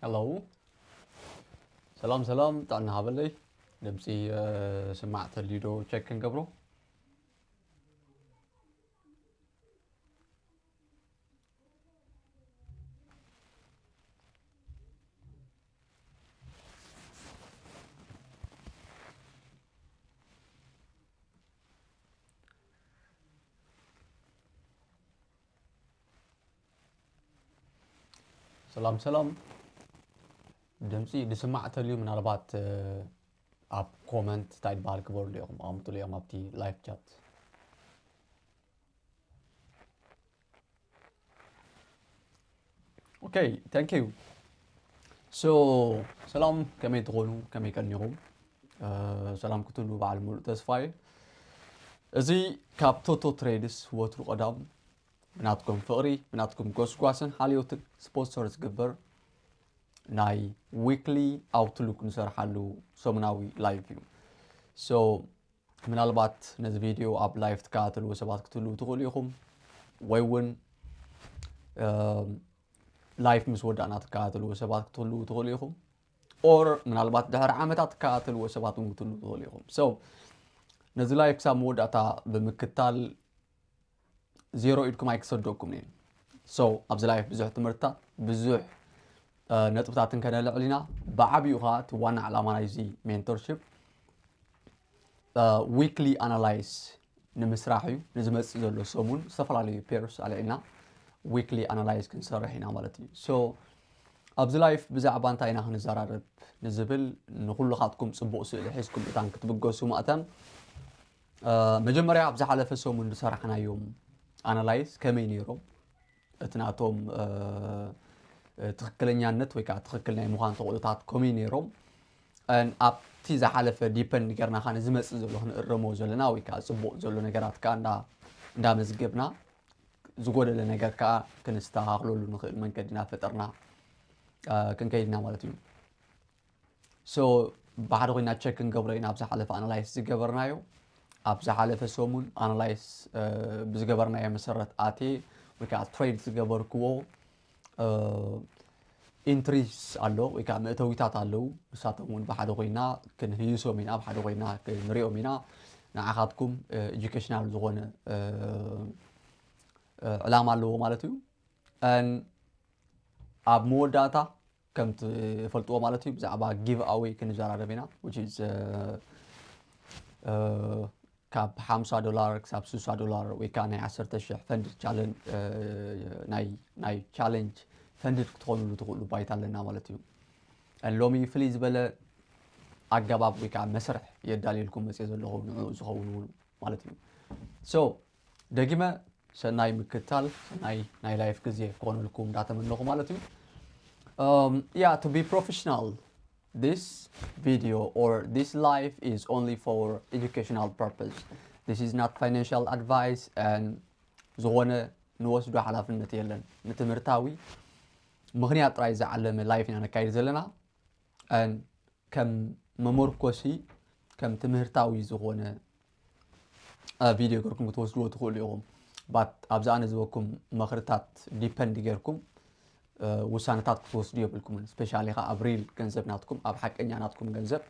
Hello. ሰላም ሰላም፣ ጥዕና ሃበለይ። ድምፂ ስማዕ ተልዩ ዶ ቸክ ክንገብሮ። ሰላም ሰላም፣ ድምፂ ድስማዕ ተልዩ ምናልባት ኣብ ኮመንት እንታይ ይበሃል ክበሉ እዮም ኣምጡሉ እዮም ኣብቲ ላይፍ ቻት። Okay, thank you. So ሰላም፣ ከመይ ትኾኑ? ከመይ ቀኒኹም? ሰላም ክትህሉ በዓል ሙሉእ ተስፋ እየ። እዚ ካብ ቶቶ ትሬድስ ወትሩ ቀዳም ብናትኩም ፍቕሪ ብናትኩም ጎስጓስን ሓልዮትን ስፖንሰር ዝግበር ናይ ዊክሊ ኣውትሉክ ንሰርሓሉ ሰሙናዊ ላይፍ እዩ። So ምናልባት ነዚ ቪድዮ ኣብ ላይፍ ትከታተልዎ ሰባት ክትህልዉ ትኽእሉ ኢኹም፣ ወይ እውን ላይፍ ምስ ወዳእና ትከታተልዎ ሰባት ክትህልዉ ትኽእሉ ኢኹም። Or ምናልባት ድሕሪ ዓመታት ትከታተልዎ ሰባት እውን ክትህልዉ ትኽእሉ ኢኹም። So ነዚ ላይፍ ክሳብ መወዳእታ ብምክታል ዜሮ ኢድኩም ኣይክሰደኩም እየ። So ኣብዚ ላይፍ ብዙሕ ትምህርትታት ብዙሕ ነጥብታትን ከነልዕል ኢና። ብዓብኡ ከዓ እቲ ዋና ዕላማ ናይዚ ሜንቶርሽፕ ዊክሊ ኣናላይስ ንምስራሕ እዩ። ንዝመፅእ ዘሎ ሰሙን ዝተፈላለዩ ፔርስ ኣልዒልና ዊክሊ ኣናላይስ ክንሰርሕ ኢና ማለት እዩ። So ኣብዚ ላይፍ ብዛዕባ እንታይ ኢና ክንዘራረብ ንዝብል ንኩልኻትኩም ፅቡቕ ስእሊ ሒዝኩም እታን ክትብገሱ ማእታን መጀመርያ ኣብ ዝሓለፈ ሰሙን ዝሰራሕናዮም ኣናላይዝ ከመይ ነይሮም፣ እቲ ናቶም ትኽክለኛነት ወይ ከዓ ትኽክል ናይ ምዃን ተኽእሎታት ከመይ ነይሮም፣ ኣብቲ ዝሓለፈ ዲፐንድ ጌርና ከዓ ንዝመፅእ ዘሎ ክንእረሞ ዘለና ወይ ከዓ ፅቡቕ ዘሎ ነገራት ከዓ እንዳመዝገብና ዝጎደለ ነገር ከዓ ክንስተኻኽለሉ ንኽእል መንገዲ እናፈጠርና ክንከይድ ኢና ማለት እዩ። So ብሓደ ኮይና ቸክ ክንገብሮ ኢና ኣብ ዝሓለፈ ኣናላይስ ዝገበርናዮ። ኣብ ዝሓለፈ ሰሙን ኣናላይስ ብዝገበርናዮ መሰረት ኣትየ ወይ ከዓ ትሬድ ዝገበርክዎ ኢንትሪስ ኣሎ ወይ ከዓ መእተዊታት ኣለዉ። ንሳቶም እውን ብሓደ ኮይና ክንህይሶም ኢና፣ ብሓደ ኮይና ክንሪኦም ኢና። ንዓኻትኩም ኤጁኬሽናል ዝኾነ ዕላማ ኣለዎ ማለት እዩ። ኣብ መወዳእታ ከም ትፈልጥዎ ማለት እዩ ብዛዕባ ጊቭ ኣዌይ ክንዘራረብ ኢና። ካብ ሓምሳ ዶላር ክሳብ ስሳ ዶላር ወይ ከዓ ናይ ዓሰርተ ሽሕ ፈንድድ ቻለንጅ ናይ ቻለንጅ ፈንድድ ክትኾኑሉ ትኽእሉ ባይታ ኣለና ማለት እዩ። ሎሚ ፍልይ ዝበለ ኣገባብ ወይ ከዓ መስርሕ የዳልየልኩም መፅእ ዘለኹ ንዕኡ ዝኸውን እውን ማለት እዩ። So ደጊመ ሰናይ ምክታል ሰናይ ናይ ላይፍ ግዜ ክኾነልኩም እንዳተመነኹ ማለት እዩ። Yeah, to be professional, this video or this live is only for educational purpose. This is not financial advice and ዝኾነ ንወስዶ ሓላፍነት የለን። ንትምህርታዊ ምኽንያት ጥራይ ዝዓለመ ላይፍ ኢና ነካይድ ዘለና። ከም መመርኮሲ ከም ትምህርታዊ ዝኾነ ቪድዮ ገርኩም ክትወስድዎ ትኽእሉ ኢኹም። ባት ኣብዚ ኣነ ዝበኩም መኽርታት ዲፐንድ ጌርኩም ውሳነታት ክትወስዱ የብልኩምን። ስፔሻሊ ከዓ ኣብ ሪል ገንዘብ ናትኩም ኣብ ሓቀኛ ናትኩም ገንዘብ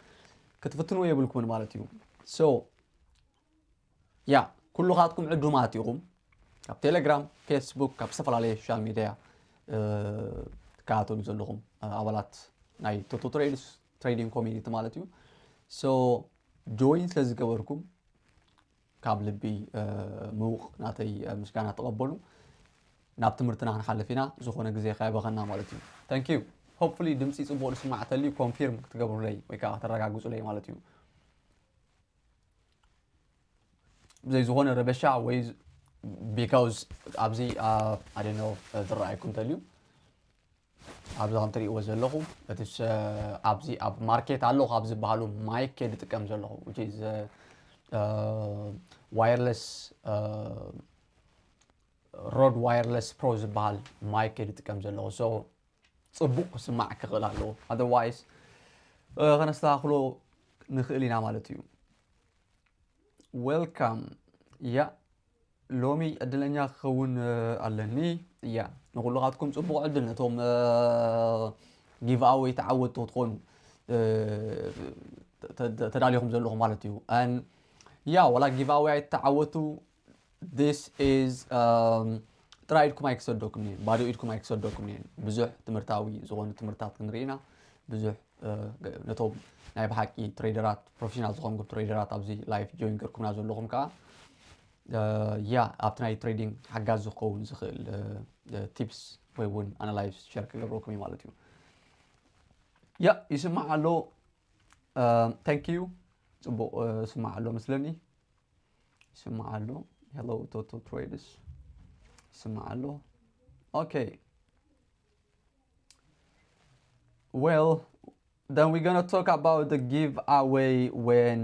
ክትፍትንዎ የብልኩምን ማለት እዩ። So ያ ኩሉኻትኩም ዕዱማት ኢኹም። ካብ ቴሌግራም፣ ፌስቡክ፣ ካብ ዝተፈላለየ ሶሻል ሚድያ ትከታተሉ ዘለኹም ኣባላት ናይ ቶቶ ትሬድስ ትሬዲንግ ኮሚኒቲ ማለት እዩ። So ጆይን ስለዝገበርኩም ካብ ልቢ ምውቕ ናተይ ምስጋና ተቐበሉ። ናብ ትምህርትና ክንሓልፍ ኢና። ዝኾነ ግዜ ከየበኸና ማለት እዩ። Thank you. Hopefully ድምፂ ፅቡቕ ዝስማዕ ተልዩ ኮንፊርም ክትገብሩለይ ወይ ከዓ ከተረጋግፁለይ ማለት እዩ። ብዘይ ዝኾነ ረበሻ ወይ because ኣብዚ I don't know ዝረኣየኩም ተልዩ ኣብዚ ከም ትርእይዎ ዘለኹም እቲ ኣብዚ ኣብ ማርኬት ኣሎ ካብ ዝበሃሉ ማይክ እየ ዝጥቀም ዘለኹ which is wireless Rode Wireless Pro ዝበሃል ማይክ እየ ዝጥቀም ዘለኹ። So ፅቡቕ ክስማዕ ክኽእል ኣለዎ። Otherwise ከነስተኻኽሎ ንኽእል ኢና ማለት እዩ። Welcome. ያ ሎሚ ዕድለኛ ክኸውን ኣለኒ። ያ ንኹልኻትኩም ፅቡቕ ዕድል ነቶም giveaway ተዓወቱ ክትኾኑ ተዳሊኹም ዘለኹም ማለት እዩ። ያ ዋላ giveaway ኣይተዓወቱ፣ this is ጥራይ ኢድኩም ኣይክሰደኩም እየን፣ ባዶ ኢድኩም ኣይክሰደኩም እየን። ብዙሕ ትምህርታዊ ዝኾኑ ትምህርታት ክንርኢ ኢና። ብዙሕ ነቶም ናይ ብሓቂ ትሬደራት፣ ፕሮፌሽናል ዝኾንኩም ትሬደራት ኣብዚ ላይፍ ጆይን ገርኩምና ዘለኹም ከዓ ያ ኣብቲ ናይ ትሬዲንግ ሓጋዚ ክኸውን ዝኽእል ቲፕስ ወይ እውን ኣናላይዝ ሸር ክገብረኩም እዩ ማለት እዩ። ያ ይስማዕ ኣሎ። Thank you። ፅቡቕ ይስማዕ ኣሎ መስለኒ። ይስማዕ ኣሎ። Hello Toto Traders። ይስማዕ ኣሎ። Okay, well, then we're gonna talk about the giveaway when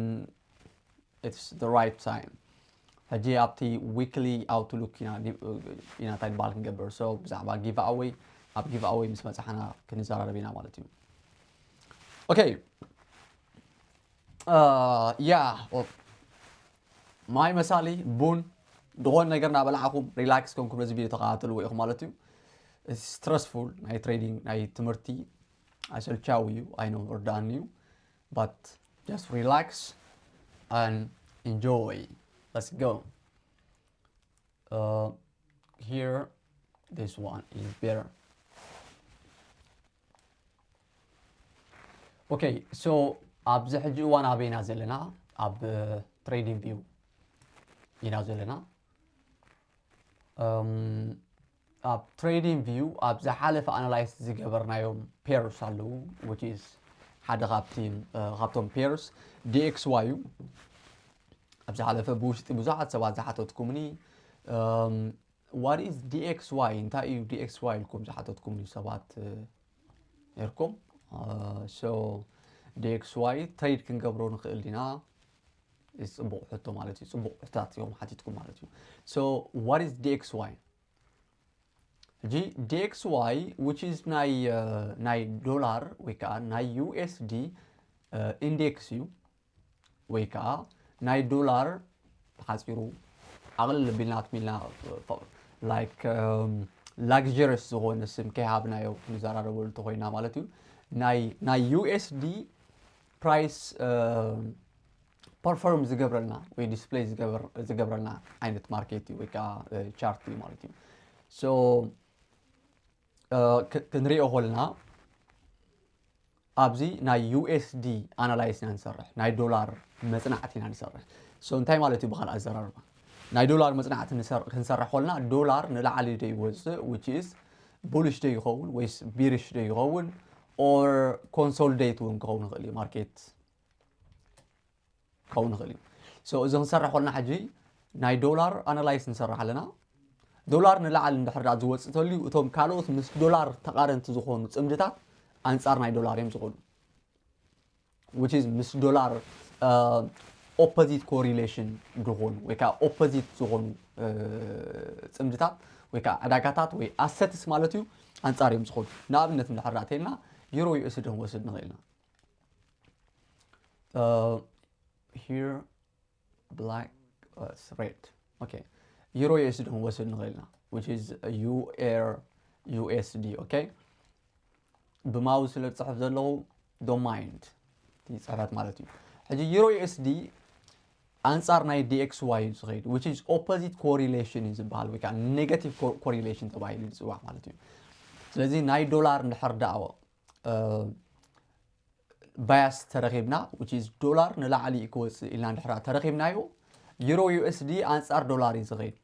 it's the right time. ሕጂ ኣብቲ ዊክሊ ኣውትሉክ ኢና እንታይ በሃል ክንገብር። So ብዛዕባ ጊቭኣወይ ኣብ ጊቭኣወይ ምስ መፅሓና ክንዘራረብ ኢና ማለት እዩ። Okay, ያ ማይ መሳሊ ቡን ዝኾነ ነገር እናበላዕኹም ሪላክስ ኮንኩም ነዚ ቪዲዮ ተኸታተልዎ ኢኹም ማለት እዩ። ስትረስፉል ናይ ትሬዲንግ ናይ ትምህርቲ ኣሰልቻዊ እዩ። I know፣ ርዳእኒ እዩ። But just relax and enjoy. Let's go. Here, this one is better. Okay, so ኣብዚ ሕጂ እዋን ኣበይ ኢና ዘለና? ኣብ ትሬዲንግ ቪው ኢና ዘለና። ኣብ ትሬዲንግ ቪው ኣብ ዝሓለፈ ኣናላይዝ ዝገበርናዮም ፔርስ ኣለዉ፣ which is ሓደ ካብቶም ፔርስ ዲኤክስዋይ እዩ። ኣብ ዝሓለፈ ብውሽጢ ብዙሓት ሰባት ዝሓተትኩምኒ፣ what is ዲኤክስዋይ፣ እንታይ እዩ ዲኤክስዋይ ኢልኩም ዝሓተትኩምኒ ሰባት ነርኩም። So ዲኤክስዋይ ትሬድ ክንገብሮ ንኽእል ዲና? ፅቡቕ ሕቶ ማለት እዩ። ፅቡቕ ሕቶታት እዮም ሓቲትኩም ማለት እዩ። So what is ዲኤክስዋይ? ሕጂ ዲኤክስዋይ which is ናይ ናይ ዶላር ወይ ከዓ ናይ ዩኤስዲ ኢንዴክስ እዩ፣ ወይ ከዓ ናይ ዶላር ብሓፂሩ ኣቕልል ኣቢልና ትሚልና ላይክ ላግጀርስ ዝኾነ ስም ከይሃብናዮ ንዘራረበሉ እንተኮይና ማለት እዩ። ናይ ዩኤስዲ ፕራይስ ፐርፎርም ዝገብረልና ወይ ዲስፕሌይ ዝገብረልና ዓይነት ማርኬት እዩ ወይ ከዓ ቻርት እዩ ማለት እዩ። So ክንሪኦ ከለና ኣብዚ ናይ ዩኤስዲ ኣናላይስ ኢና ንሰርሕ፣ ናይ ዶላር መፅናዕቲ ኢና ንሰርሕ። So እንታይ ማለት እዩ ብካልእ ኣዘራርባ? ናይ ዶላር መፅናዕቲ ክንሰርሕ ከለና ዶላር ንላዕሊ ዶ ይወፅእ፣ which is ቡሊሽ ዶ ይኸውን ወይስ ቢሪሽ ዶ ይኸውን፣ ኦር ኮንሶሊዴት እውን ክኸውን ይኽእል እዩ ማርኬት ክኸውን ይኽእል እዩ። So እዚ ክንሰርሕ ከለና ሕጂ ናይ ዶላር ኣናላይስ ንሰርሕ ኣለና። ዶላር ንላዕሊ እንድሕር ደኣ ዝወፅእ ተልዩ እቶም ካልኦት ምስ ዶላር ተቓረንቲ ዝኾኑ ፅምድታት ኣንፃር ናይ ዶላር እዮም ዝኾኑ፣ which is ምስ ዶላር ኦፖዚት ኮሪሌሽን ዝኾኑ ወይ ከዓ ኦፖዚት ዝኾኑ ፅምድታት ወይ ከዓ ዕዳጋታት ወይ ኣሰትስ ማለት እዩ ኣንፃር እዮም ዝኾኑ። ንኣብነት እንድሕር ደኣ ተልና ዩሮ ዩኤስዲ ክንወስድ ንኽእል ኢና። Here black ሬድ። Okay, ዩሮ ዩኤስዲ ክንወስድ ንኽእል ኢና፣ which is ዩኤር ዩኤስዲ። Okay, ብማውስ ስለ ዝፅሕፍ ዘለኹ don't mind እቲ ፅሕፈት ማለት እዩ። ሕጂ ዩሮ ዩኤስዲ ኣንፃር ናይ ዲኤክስዋይ እዩ ዝኸይድ፣ which is ኦፖዚት ኮሪሌሽን እዩ ዝበሃል ወይ ከዓ ኔጋቲቭ ኮሪሌሽን ተባሂሉ ዝፅዋዕ ማለት እዩ። ስለዚ ናይ ዶላር እንድሕር ደኣ ባያስ ተረኺብና፣ which is ዶላር ንላዕሊ ክወፅእ ኢልና እንድሕር ተረኺብናዮ ዩሮ ዩኤስዲ ኣንፃር ዶላር እዩ ዝኸይድ፣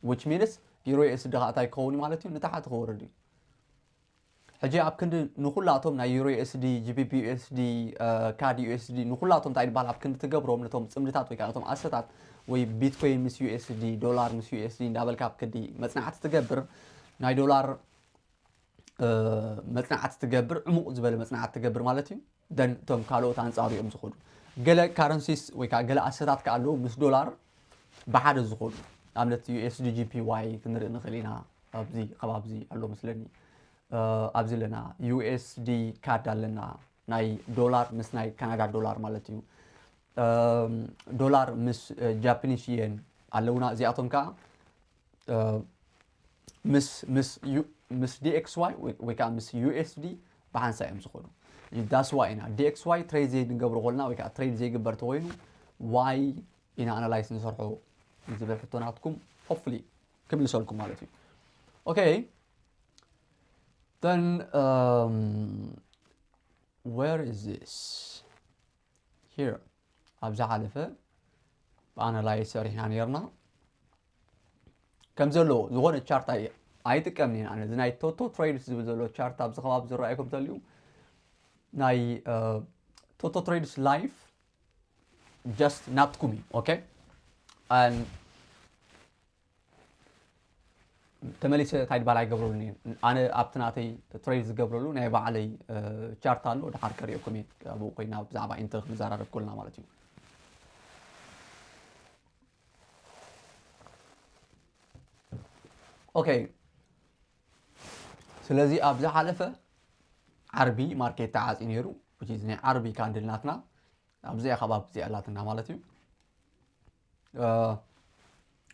which means ዩሮ ዩኤስዲ ከዓ እንታይ ክኸውን ማለት እዩ? ንታሕቲ ክወርድ እዩ። ሕጂ ኣብ ክንዲ ንኩላቶም ናይ ዩሮ ዩኤስዲ፣ ጂቢፒ ዩኤስዲ፣ ካድ ዩኤስዲ ንኩላቶም እንታይ ይበሃል ኣብ ክንዲ ትገብሮም ነቶም ፅምድታት ወይ ከዓ ነቶም ኣሰታት ወይ ቢትኮይን ምስ ዩኤስዲ፣ ዶላር ምስ ዩኤስዲ እንዳበልካ ኣብ ክንዲ መፅናዕቲ ትገብር ናይ ዶላር መፅናዕቲ ትገብር፣ ዕሙቕ ዝበለ መፅናዕቲ ትገብር ማለት እዩ። ደን እቶም ካልኦት ኣንፃሩ እዮም ዝኸዱ። ገለ ካረንሲስ ወይ ከዓ ገለ ኣሰታት ከዓ ኣለዉ ምስ ዶላር ብሓደ ዝኸዱ፣ ኣብነት ዩኤስዲ ጂፒዋይ ክንርኢ ንኽእል ኢና። ኣብዚ ከባብዚ ኣሎ መስለኒ። ኣብዚ ኣለና፣ ዩኤስዲ ካድ ኣለና፣ ናይ ዶላር ምስ ናይ ካናዳ ዶላር ማለት እዩ። ዶላር ምስ ጃፓኒስ የን ኣለውና። እዚኣቶም ከዓ ምስ ምስ ዩ ምስ ዲኤክስዋይ ወይ ወይ ከዓ ምስ ዩኤስዲ ብሓንሳ እዮም ዝኸዱ። That's why ኢና DXY trade ዘይንገብሮ ኮልና ወይ ከዓ trade ዘይግበር ተኮይኑ why ኢና analyze ንሰርሖ ዝብል ሕቶ ናትኩም hopefully ክምልሰልኩም ማለት እዩ። Okay, then um, where is this? Here, ኣብ ዝሓለፈ ብኣናላይዝ ሰሪሕና ነርና። ከም ዘለዎ ዝኾነ ቻርት ኣይጥቀምን እየ ኣነ። እዚ ናይ ቶቶ ትሬድስ ዝብል ዘሎ ቻርት ኣብዚ ከባቢ ዝረኣየኩም ተልዩ ናይ ቶቶ ትሬድስ ላይፍ just ናትኩም እዩ። Okay, ተመሊሰ እንታይ ድባል ኣይገብረሉን እየ። ኣነ ኣብቲ ናተይ ትሬድ ዝገብረሉ ናይ ባዕለይ ቻርት ኣሎ። ድሓር ከሪኦኩም እየ ኣብኡ ኮይና ብዛዕባ ኢንተል ክንዘራረብ ከለና ማለት እዩ። Okay, ስለዚ ኣብ ዝሓለፈ ዓርቢ ማርኬት ተዓፅዩ ነይሩ። Which is ናይ ዓርቢ ካንድል ናትና ኣብዚኣ ከባቢ እዚኣ ኣላትና ማለት እዩ።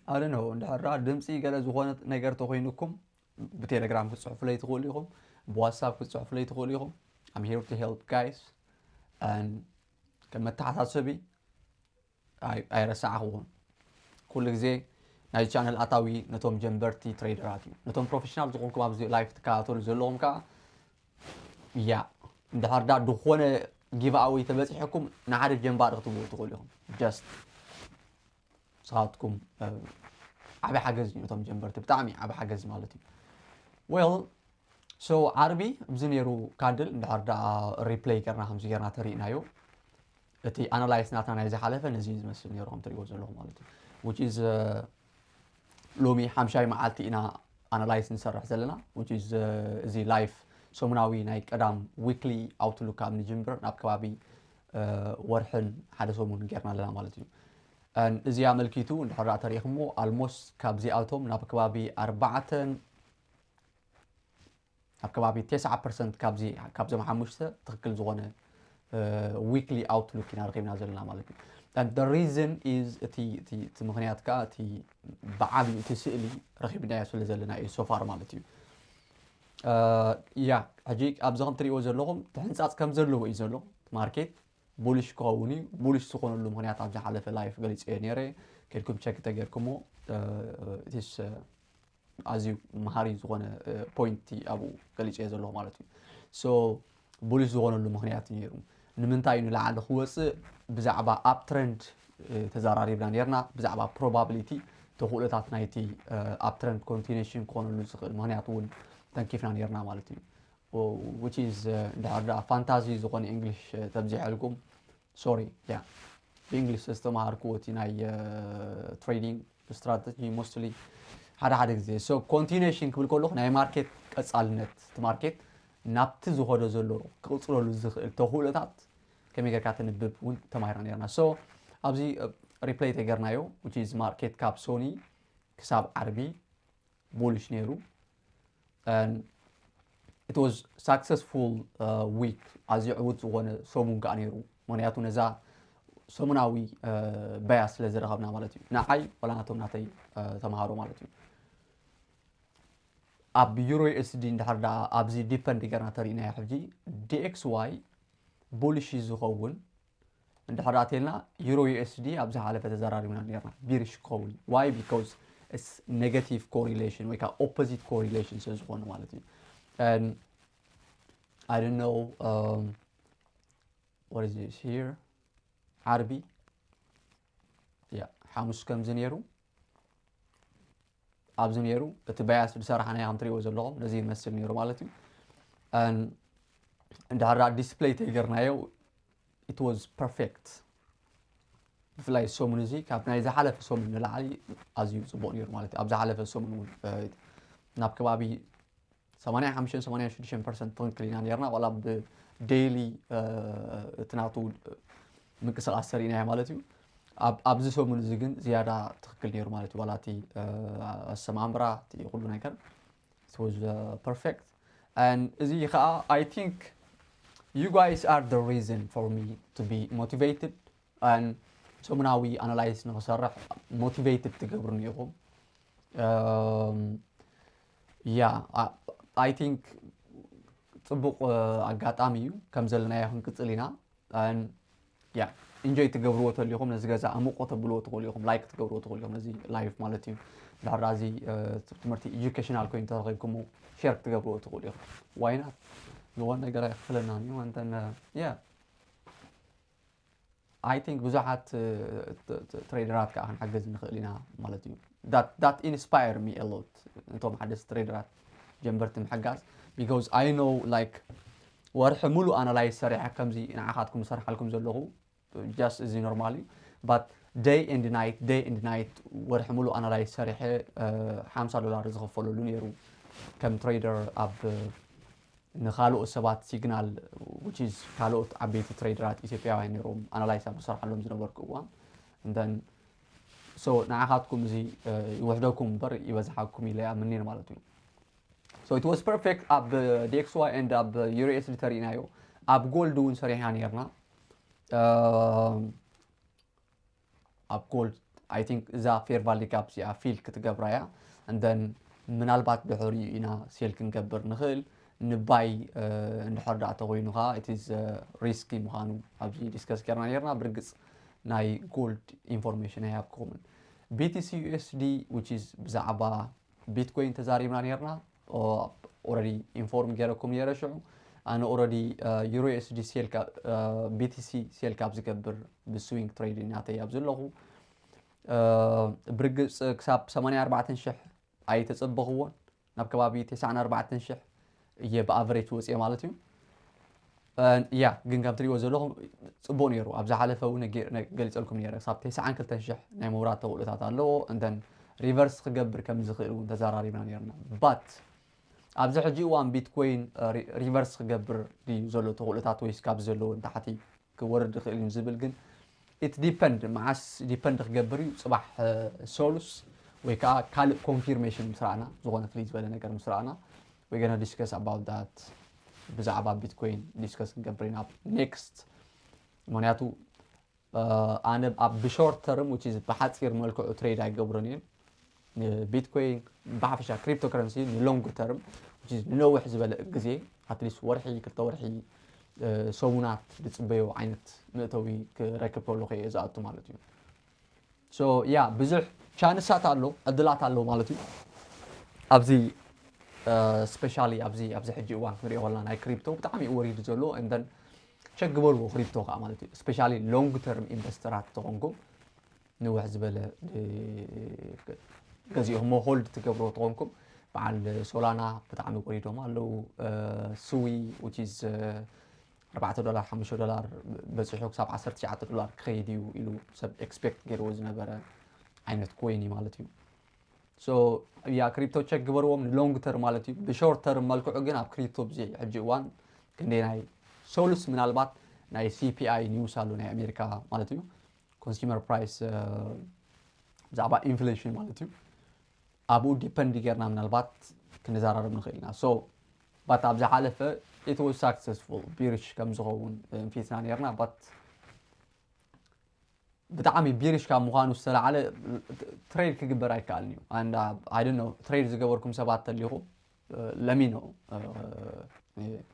I don't know፣ እንድሕር ደኣ ድምፂ ገለ ዝኾነ ነገር ተኮይኑኩም ብቴሌግራም ክትፅሕፉለይ ትኽእሉ ኢኹም፣ ብዋትሳፕ ክትፅሕፉለይ ትኽእሉ ኢኹም። I'm here to help, guys. And ከም መተሓሳሰቢ ኣይረሳዕኽዎን። ኩሉ ግዜ ናይ ቻነል ኣታዊ ነቶም ጀንበርቲ ትሬደራት እዩ። ነቶም ፕሮፌሽናል ዝኾንኩም ኣብዚ ላይፍ ትከታተሉ ዘለኹም ከዓ ያ እንድሕር ደኣ ዝኾነ ጊቭኣወይ ተበፂሕኩም ንሓደ ጀንባሪ ክትብሉ ትኽእሉ ኢኹም። Just ንስኻትኩም ዓብዪ ሓገዝ እዩ ነቶም ጀንበርቲ፣ ብጣዕሚ ዓብዪ ሓገዝ ማለት እዩ። Well, so ዓርቢ ኣብዚ ነይሩ ካንድል እንድሕር ደኣ ሪፕለይ ገርና ከምዚ ገርና ተሪእናዮ፣ እቲ ኣናላይስ ናትና ናይ ዝሓለፈ ነዚ እዩ ዝመስል ነይሩ ከም ትሪእዎ ዘለኹም ማለት እዩ። Which is ሎሚ ሓምሻይ መዓልቲ ኢና ኣናላይስ ንሰርሕ ዘለና። Which is እዚ ላይፍ ሰሙናዊ ናይ ቀዳም ዊክሊ ኣውትሉክ ካብ ንጅምር ናብ ከባቢ ወርሕን ሓደ ሰሙን ጌርና ኣለና ማለት እዩ። እዚ ኣመልኪቱ እንድሕር ደኣ ተሪእኹሞ ኣልሞስት ካብዚኣቶም ናብ ከባቢ ኣርባዕተን ኣብ ከባቢ ተስዓ ፐርሰንት ካብዚ ካብዞም ሓሙሽተ ትኽክል ዝኾነ ዊክሊ ኣውትሉክ ኢና ረኺብና ዘለና ማለት እዩ። And the reason is እቲ እቲ እቲ ምኽንያት ከዓ እቲ ብዓብዩ እቲ ስእሊ ረኺብናዮ ስለ ዘለና እዩ so far ማለት እዩ። ያ ሕጂ ኣብዚ ከም ትሪእዎ ዘለኹም ትሕንፃፅ ከም ዘለዎ እዩ ዘሎ ማርኬት ቡሊሽ ክኸውን እዩ። ቡሊሽ ዝኾነሉ ምኽንያት ኣብ ዝሓለፈ ላይፍ ገሊፀዮ ነይረ። ከድኩም ቸክ ተገይርኩሞ ኢትስ ኣዝዩ መሃሪ ዝኾነ ፖይንት ኣብኡ ገሊፀዮ ዘለኹ ማለት እዩ። So ቡሊሽ ዝኾነሉ ምኽንያት እዩ ነይሩ። ንምንታይ እዩ ንላዕሊ ክወፅእ? ብዛዕባ ኣፕ ትረንድ ተዘራሪብና ነርና። ብዛዕባ ፕሮባብሊቲ ተኽእሎታት ናይቲ ኣፕ ትረንድ ኮንቲኒሽን ክኾነሉ ዝኽእል ምኽንያት እውን ተንኪፍና ነርና ማለት እዩ። Which is እንድሕር ደኣ ፋንታዚ ዝኾነ እንግሊሽ ተብዚሐልኩም ሶሪ ያ ብእንግሊሽ ዝተምሃርክዎ እቲ ናይ ትሬዲንግ ስትራተጂ ሞስትሊ ሓደ ሓደ ግዜ so ኮንቲኒሽን ክብል ከለኹ ናይ ማርኬት ቀፃልነት እቲ ማርኬት ናብቲ ዝኸዶ ዘሎ ክቕፅለሉ ዝኽእል ተኽእሎታት ከመይ ጌርካ ተንብብ እውን ተማሂርና ነርና። So ኣብዚ ሪፕለይ ተገርናዮ which is ማርኬት ካብ ሶኒ ክሳብ ዓርቢ ቡሊሽ ነይሩ። It was successful week ኣዝዩ ዕውት ዝኾነ ሰሙን ከዓ ነይሩ። ምክንያቱ ነዛ ሰሙናዊ ባያስ ስለ ዝረኸብና ማለት እዩ። ንዓይ ወላ ናቶም ናተይ ተምሃሮ ማለት እዩ። ኣብ ዩሮ ዩኤስዲ እንድሕር ደኣ ኣብዚ ዲፐንድ ገርና ተሪእናዮ ሕጂ ዲኤክስዋይ ቡሊሽ ዝኸውን እንድሕር ኣትየልና ዩሮ ዩኤስዲ ኣብ ዝሓለፈ ተዘራሪብና ነርና ቢሪሽ ክኸውን why because it's negative correlation ወይ ከዓ ኦፖዚት ኮሪሌሽን ስለ ዝኾነ ማለት እዩ። I don't know what is this here ዓርቢ ሓሙስ ከምዚ ነይሩ ኣብዚ ነይሩ እቲ ባያስ ዝሰራሕናዮ ከም ትሪእዎ ዘለኹም ነዚ ይመስል ነይሩ ማለት እዩ። እንድሕር ዲስፕሌይ ተገርናዮ it was perfect። ብፍላይ ሰሙን እዚ ካብ ናይ ዝሓለፈ ሰሙን ንላዕሊ ኣዝዩ ፅቡቕ ነይሩ ማለት እዩ። ኣብ ዝሓለፈ ሰሙን እውን ናብ ከባቢ ሰማንያ ሓሙሽተ ሰማንያ ሽዱሽተ ፐርሰንት ትኽክል ኢና ነርና ዋላ ብዴይሊ እቲ ናቱ ምንቅስቃስ ሰሪእናዮ ማለት እዩ። ኣብዚ ሰሙን እዚ ግን ዝያዳ ትኽክል ነይሩ ማለት እዩ። ዋላ እቲ ኣሰማምራ እቲ ኩሉ ነገር it was perfect። እዚ ከዓ I think you guys are the reason for me to be motivated። ሰሙናዊ ኣናላይስ ንክሰርሕ ሞቲቬትድ ትገብሩኒ ኢኹም። ያ I think ጽቡቕ ኣጋጣሚ እዩ። ከም ዘለናዮ ክንቅጽል ኢና። ያ ኢንጆይ ትገብርዎ ተሊኹም ነዚ ገዛ ኣምቆ ተብልዎ ትኽእሉ ኢኹም፣ ላይክ ትገብርዎ ትኽእሉ ኢኹም ነዚ ላይፍ ማለት እዩ። ድሕር እዚ ትምህርቲ ኤጁኬሽናል ኮይኑ ተረኺብኩሞ ሼር ክትገብርዎ ትኽእሉ ኢኹም። ዋይናት ዝኾነ ነገር ኣይክፍለናን እዩ። እንተን ያ I think ብዙሓት ትሬደራት ከዓ ክንሓገዝ ንኽእል ኢና ማለት እዩ። That inspire me a lot። እቶም ሓደስቲ ትሬደራት ጀንበርቲ ምሕጋዝ because I know like ወርሒ ሙሉእ ኣናላይዝ ሰሪሐ ከምዚ ንዓኻትኩም ዝሰርሓልኩም ዘለኹ just እዚ ኖርማል እዩ። But day and night day and night ወርሒ ሙሉእ ኣናላይዝ ሰሪሐ ሓምሳ ዶላር ዝኸፈለሉ ነይሩ ከም ትሬደር ኣብ ንኻልኦት ሰባት ሲግናል which is ካልኦት ዓበይቲ ትሬደራት ኢትዮጵያውያን ነይሮም ኣናላይዝ ኣብ ዝሰርሓሎም ዝነበርኩ እዋን። Then so ንዓኻትኩም እዚ ይውሕደኩም እምበር ይበዝሓኩም ኢለ ይኣምን ማለት እዩ። So it was perfect ኣብ ዲኤክስዋይ and ኣብ ዩኤስዲ ተሪኢናዮ። ኣብ ጎልድ እውን ሰሪሕና ነርና። ኣብ ጎልድ I think እዛ fair value gap እዚኣ ፊል ክትገብራ እያ። And then ምናልባት ድሕሪኡ ኢና ሴል ክንገብር ንኽእል። ንባይ እንድሕር ደኣ ተኮይኑ ከዓ it is ሪስኪ ምዃኑ ኣብዚ ዲስከስ ጌርና ነርና። ብርግጽ ናይ ጎልድ ኢንፎርሜሽን ኣይሃብኩምን። ቢቲሲ ዩኤስዲ which is ብዛዕባ ቢትኮይን ተዛሪብና ነርና። Already ኢንፎርም ገይረኩም ነረ ሽዑ። ኣነ already ዩሮ ዩኤስዲ ሴል ቢቲሲ ሴል ካብ ዝገብር ብስዊንግ ትሬድ ናተይ ኣብ ዘለኹ ብርግጽ ክሳብ ሰማንያ ኣርባዕተ ሽሕ ኣይተጸበኽዎን። ናብ ከባቢ ተስዓን ኣርባዕተን ሽሕ እየ ብኣቨሬጅ ወጽየ ማለት እዩ። ያ ግን ከም ትሪእዎ ዘለኹም ጽቡቅ ነይሩ። ኣብ ዝሓለፈ እውን ገሊጸልኩም ነይረ። ክሳብ ተስዓን ክልተን ሽሕ ናይ ምውራድ ተኽእሎታት ኣለዎ። And then ሪቨርስ ክገብር ከም ዝኽእል እውን ተዘራሪብና ነርና። But ኣብዚ ሕጂ እዋን ቢትኮይን ሪቨርስ ክገብር ድዩ ዘሎ ተኽእሎታት ወይስ ካብ ዘለዎ ንታሕቲ ክወርድ ይኽእል እዩ ዝብል ግን it depend መዓስ ዲፐንድ ክገብር እዩ። ጽባሕ ሶሉስ ወይ ከዓ ካልእ ኮንፊርሜሽን ምስ ረኣና ዝኾነ ፍልይ ዝበለ ነገር ምስ ረኣና we gonna discuss about that። ብዛዕባ ቢትኮይን ዲስከስ ክንገብር ኢና ኔክስት። ምክንያቱ ኣነ ኣብ ብሾርት ተርም which is ብሓፂር መልክዑ ትሬድ ኣይገብሮን እየ። ንቢትኮይን ብሓፈሻ ክሪፕቶ ከረንሲ ንሎንግ ተርም which is ንነውሕ ዝበለ ግዜ ኣትሊስት ወርሒ ክልተ ወርሒ ሰሙናት ዝፅበዮ ዓይነት መእተዊ ክረክብ ከሎ ከየ ዝኣቱ ማለት እዩ። So ያ ብዙሕ ቻንሳት ኣሎ ዕድላት ኣሎ ማለት እዩ። ኣብዚ ስፔሻሊ ኣብዚ ኣብዚ ሕጂ እዋን ክንሪኦ ከለና ናይ ክሪፕቶ ብጣዕሚ እዩ ወሪዱ ዘሎ። And then ቸክ ግበርዎ ክሪፕቶ ከዓ ማለት እዩ። ስፔሻሊ ሎንግ ተርም ኢንቨስተራት ተኾንኩም ንውሕ ዝበለ ገዚኦሞ ሆልድ ትገብሮ ተኾንኩም በዓል ሶላና ብጣዕሚ ወሪዶም ኣለዉ። ስዊ which is ኣርባዕተ ዶላር ሓሙሽተ ዶላር በፂሑ ክሳብ ዓሰርተ ትሽዓተ ዶላር ክኸይድ እዩ ኢሉ ሰብ ኤክስፔክት ገይርዎ ዝነበረ ዓይነት ኮይን እዩ ማለት እዩ። So ያ ክሪፕቶ ቸክ ግበርዎም ንሎንግ ተርም ማለት እዩ። ብሾርት ተርም መልክዑ ግን ኣብ ክሪፕቶ ብዚ ሕጂ እዋን ክንደይ ናይ ሶሉስ ምናልባት ናይ ሲፒኣይ ኒውስ ኣሎ ናይ ኣሜሪካ ማለት እዩ ኮንሱመር ፕራይስ ብዛዕባ ኢንፍሌሽን ማለት እዩ። ኣብኡ ዲፐንድ ጌርና ምናልባት ክንዘራረብ ንኽእል ኢና። So but ኣብ ዝሓለፈ it was successful ቢሪሽ ከም ዝኸውን እንፊትና ነርና። But ብጣዕሚ ቢሪሽ ካብ ምዃኑ ዝተላዕለ ትሬድ ክግበር ኣይከኣልን እዩ። I don't know ትሬድ ዝገበርኩም ሰባት ተሊኹም ለሚኖ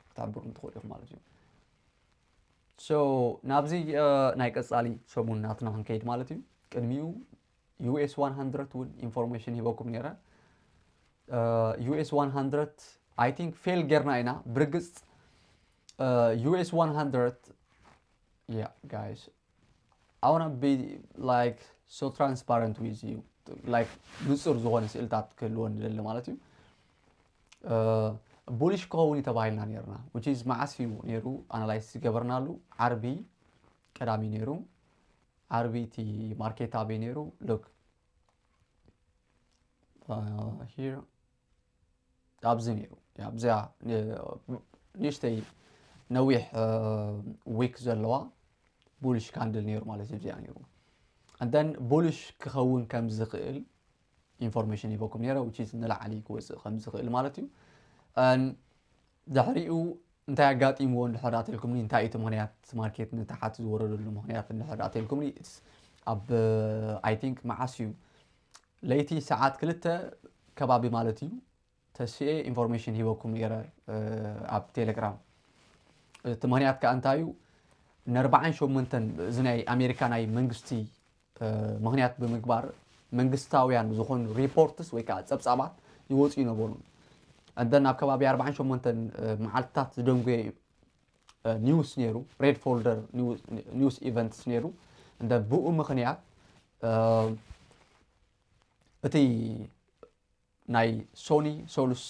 ክትሕብሩ ትኽእሉ ኢኹም ማለት እዩ። So ናብዚ ናይ ቀጻሊ ሰሙን ናትና ክንከይድ ማለት እዩ። ቅድሚኡ ዩኤስ ዋን ሃንድረድ እውን ኢንፎርሜሽን ሂበኩም ነይረ። ዩኤስ ዋን ሃንድረድ I think ፌል ጌርና ኢና ብርግጽ። ዩኤስ ዋን ሃንድረድ yeah guys I wanna be like so transparent with you like ንጹር ዝኾነ ስእልታት ክህልዎ ንደሊ ማለት እዩ። ቡሊሽ ክኸውን እዩ ተባሂልና ነርና which is መዓስ እዩ ነይሩ ኣናላይስ ዝገበርናሉ ዓርቢ ቀዳሚ ነይሩ። ዓርቢ እቲ ማርኬት ኣበይ ነይሩ? Look here ኣብዚ ነይሩ ኣብዚያ ንእሽተይ ነዊሕ ዊክ ዘለዋ ቡሊሽ ካንድል ነይሩ ማለት እዩ። እዚኣ ነይሩ And then ቡሊሽ ክኸውን ከም ዝኽእል ኢንፎርሜሽን ሂበኩም ነይረ which is ንላዕሊ ክወፅእ ከም ዝኽእል ማለት እዩ። ድሕሪኡ እንታይ ኣጋጢምዎ እንድሕር ኣተልኩምኒ እንታይ እቲ ምክንያት ማርኬት ንታሓት ዝወረደሉ ምክንያት እንድሕር ኣተልኩምኒ ኣብ I think መዓስ እዩ ለይቲ ሰዓት ክልተ ከባቢ ማለት እዩ። ተሲኤ ኢንፎርሜሽን ሂበኩም ነይረ ኣብ ቴሌግራም። እቲ ምክንያት ከዓ እንታይ እዩ? ንኣርባዓን ሸሞንተን እዚ ናይ ኣሜሪካ ናይ መንግስቲ ምክንያት ብምግባር መንግስታውያን ዝኾኑ ሪፖርትስ ወይ ከዓ ፀብፃባት ይወፁ ይነበሩ። እንደን ኣብ ከባቢ ኣርባዓን ሸሞንተን መዓልትታት ዝደንጎየ ኒውስ ነይሩ፣ ሬድ ፎልደር ኒውስ ኢቨንትስ ነይሩ። እንደ ብኡ ምክንያት እቲ ናይ ሶኒ ሶሉስ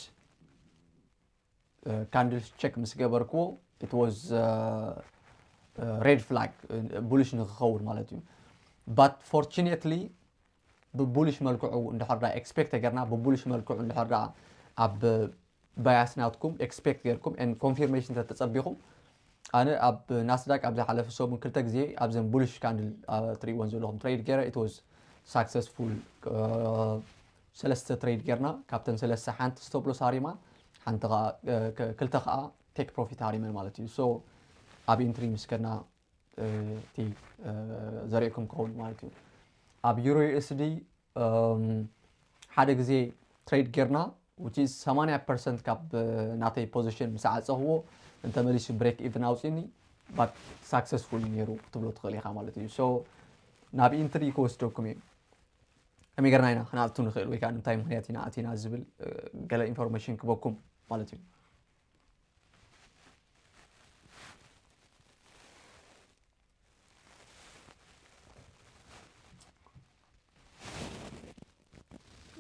ካንድልስ ቸክ ምስ ገበርክዎ it was red flag፣ ቡልሽ ንክኸውን ማለት እዩ። But fortunately ብቡልሽ መልክዑ እንድሕር ዳ ኤክስፔክት ተገርና ብቡልሽ መልክዑ እንድሕር ዳ ኣብ ባያስ ናትኩም ኤክስፔክት ገርኩም ን ኮንፊርሜሽን ተተፀቢኹም ኣነ ኣብ ናስዳቅ ኣብ ዝሓለፈ ሰሙን ክልተ ግዜ ኣብዘን ቡልሽ ካንድል ትሪእወን ዘለኹም ትሬድ ገይረ it was successful። ሰለስተ ትሬድ ጌርና ካብተን ሰለስተ ሓንቲ ስቶፕ ሎስ ሃሪማ ሓንቲ ክልተ ከዓ ቴክ ፕሮፊት ሃሪመን ማለት እዩ። So ኣብ ኢንትሪ ምስ ከድና እቲ ዘሪእኩም ክኸውን ማለት እዩ። ኣብ ዩሮ ዩኤስዲ ሓደ ግዜ ትሬድ ጌርና which is ሰማንያ ፐርሰንት ካብ ናተይ ፖዚሽን ምስ ዓፀኽዎ እንተመሊሱ ብሬክ ኢቭን ኣውፅኒ but successful እዩ ነይሩ ክትብሎ ትኽእል ኢኻ ማለት እዩ። So ናብ ኢንትሪ ክወስደኩም እዩ። ከመይ ጌርና ኢና ክነኣቱ ንኽእል ወይ ከዓ ንምንታይ ምክንያት ኢና ኣቲና ዝብል ገለ ኢንፎርሜሽን ክበኩም ማለት እዩ።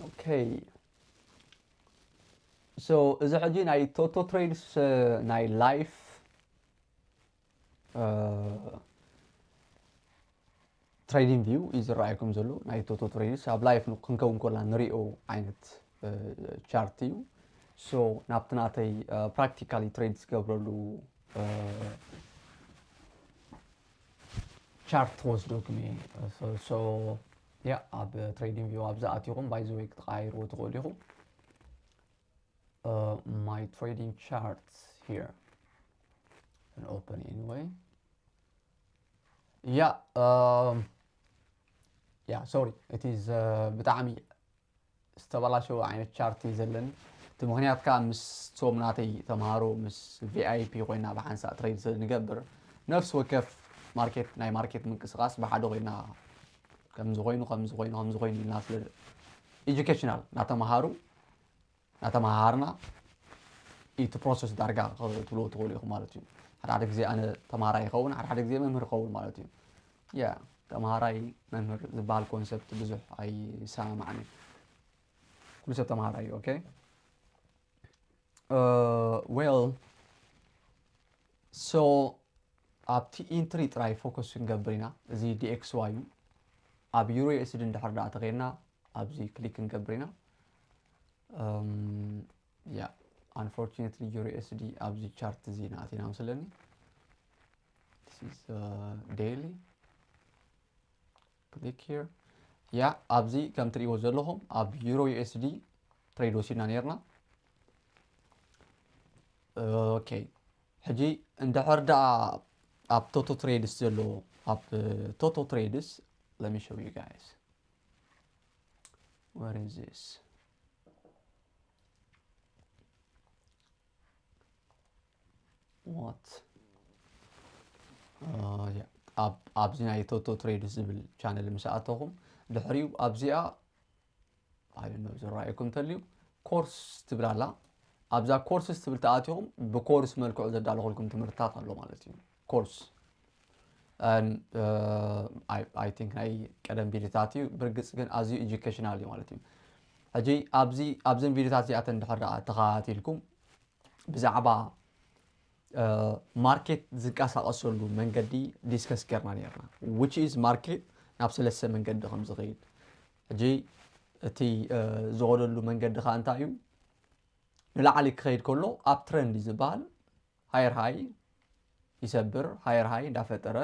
Okay, so እዚ ሕጂ ናይ ቶቶ ትሬድስ ናይ ላይፍ ትሬዲንግ ቪው እዩ ዝረኣየኩም ዘሎ። ናይ ቶቶ ትሬድስ ኣብ ላይፍ ክንከውን ኮላ ንሪኦ ዓይነት ቻርት እዩ። So ናብቲ ናተይ ፕራክቲካሊ ትሬድ ዝገብረሉ ቻርት ክወስደኩም እየ። So yeah ኣብ ትሬዲንግ ቪው ኣብዚ ኣቲኹም ባይ ዘ ወይ ክትቀያይርዎ ትኽእሉ ኢኹም። My trading chart here and open anyway. Yeah, um, yeah, sorry, it is ብጣዕሚ ዝተበላሸወ ዓይነት ቻርት እዩ ዘለኒ። እቲ ምክንያት ከዓ ምስቶም ናተይ ተምሃሮ ምስ ቪኣይፒ ኮይና ብሓንሳእ ትሬድ ስለ ንገብር ነፍሲ ወከፍ ማርኬት ናይ ማርኬት ምንቅስቃስ ብሓደ ኮይና ከምዚ ኮይኑ ከምዚ ኮይኑ ከምዚ ኮይኑ ኢልና ስለ ኤጁኬሽናል እናተምሃሩ እናተመሃሃርና እቲ ፕሮሰስ ዳርጋ ክትብልዎ ትኽእሉ ኢኹም ማለት እዩ። ሓደ ሓደ ግዜ ኣነ ተምሃራይ ይኸውን፣ ሓደ ሓደ ግዜ መምህር ይኸውን ማለት እዩ። ያ ተምሃራይ መምህር ዝበሃል ኮንሰፕት ብዙሕ ኣይሰማማዕን እዩ። ኩሉ ሰብ ተምሃራይ እዩ። Okay, well, so ኣብቲ ኢንትሪ ጥራይ ፎከስ ክንገብር ኢና። እዚ ዲኤክስዋይ እዩ። ኣብ ዩሮ ዩኤስዲ እንድሕር ደኣ ተኸይድና ኣብዚ ክሊክ ክንገብር ኢና። ያ unfortunately ዩሮ ዩኤስዲ ኣብዚ ቻርት እዚ ንኣቲና መስለኒ። This is daily. Click here. ያ ኣብዚ ከም ትሪእዎ ዘለኹም ኣብ ዩሮ ዩኤስዲ ትሬድ ወሲድና ነርና። Okay, ሕጂ እንድሕር ደኣ ኣብ ቶቶ ትሬድስ ዘሎ ኣብ ቶቶ ትሬድስ let me show you guys. Where is this? What? Uh, yeah. ኣብ ኣብዚ ናይ ቶቶ ትሬድ ዝብል ቻነል ምስ ኣተኹም ድሕሪኡ ኣብዚኣ I don't know ዝረኣየኩም እንተልዩ ኮርስ ትብል ኣላ። ኣብዛ ኮርስስ ትብል ተኣቲኹም ብኮርስ መልክዑ ዘዳለኹልኩም ትምህርትታት ኣሎ ማለት እዩ። ኮርስ I think ናይ ቀደም ቪዲዮታት እዩ። ብርግፅ ግን ኣዝዩ ኤጁኬሽናል እዩ ማለት እዩ። ሕጂ ኣብዚ ኣብዘን ቪዲዮታት እዚኣተን እንድሕር ደኣ ተኸታቲልኩም ብዛዕባ ማርኬት ዝንቀሳቐሰሉ መንገዲ ዲስከስ ገርና ነርና። Which is ማርኬት ናብ ሰለስተ መንገዲ ከም ዝኸይድ። ሕጂ እቲ ዝኸደሉ መንገዲ ከዓ እንታይ እዩ? ንላዕሊ ክኸይድ ከሎ ኣብ ትረንድ ዝበሃል ሃየር ሃይ ይሰብር፣ ሃየር ሃይ እንዳፈጠረ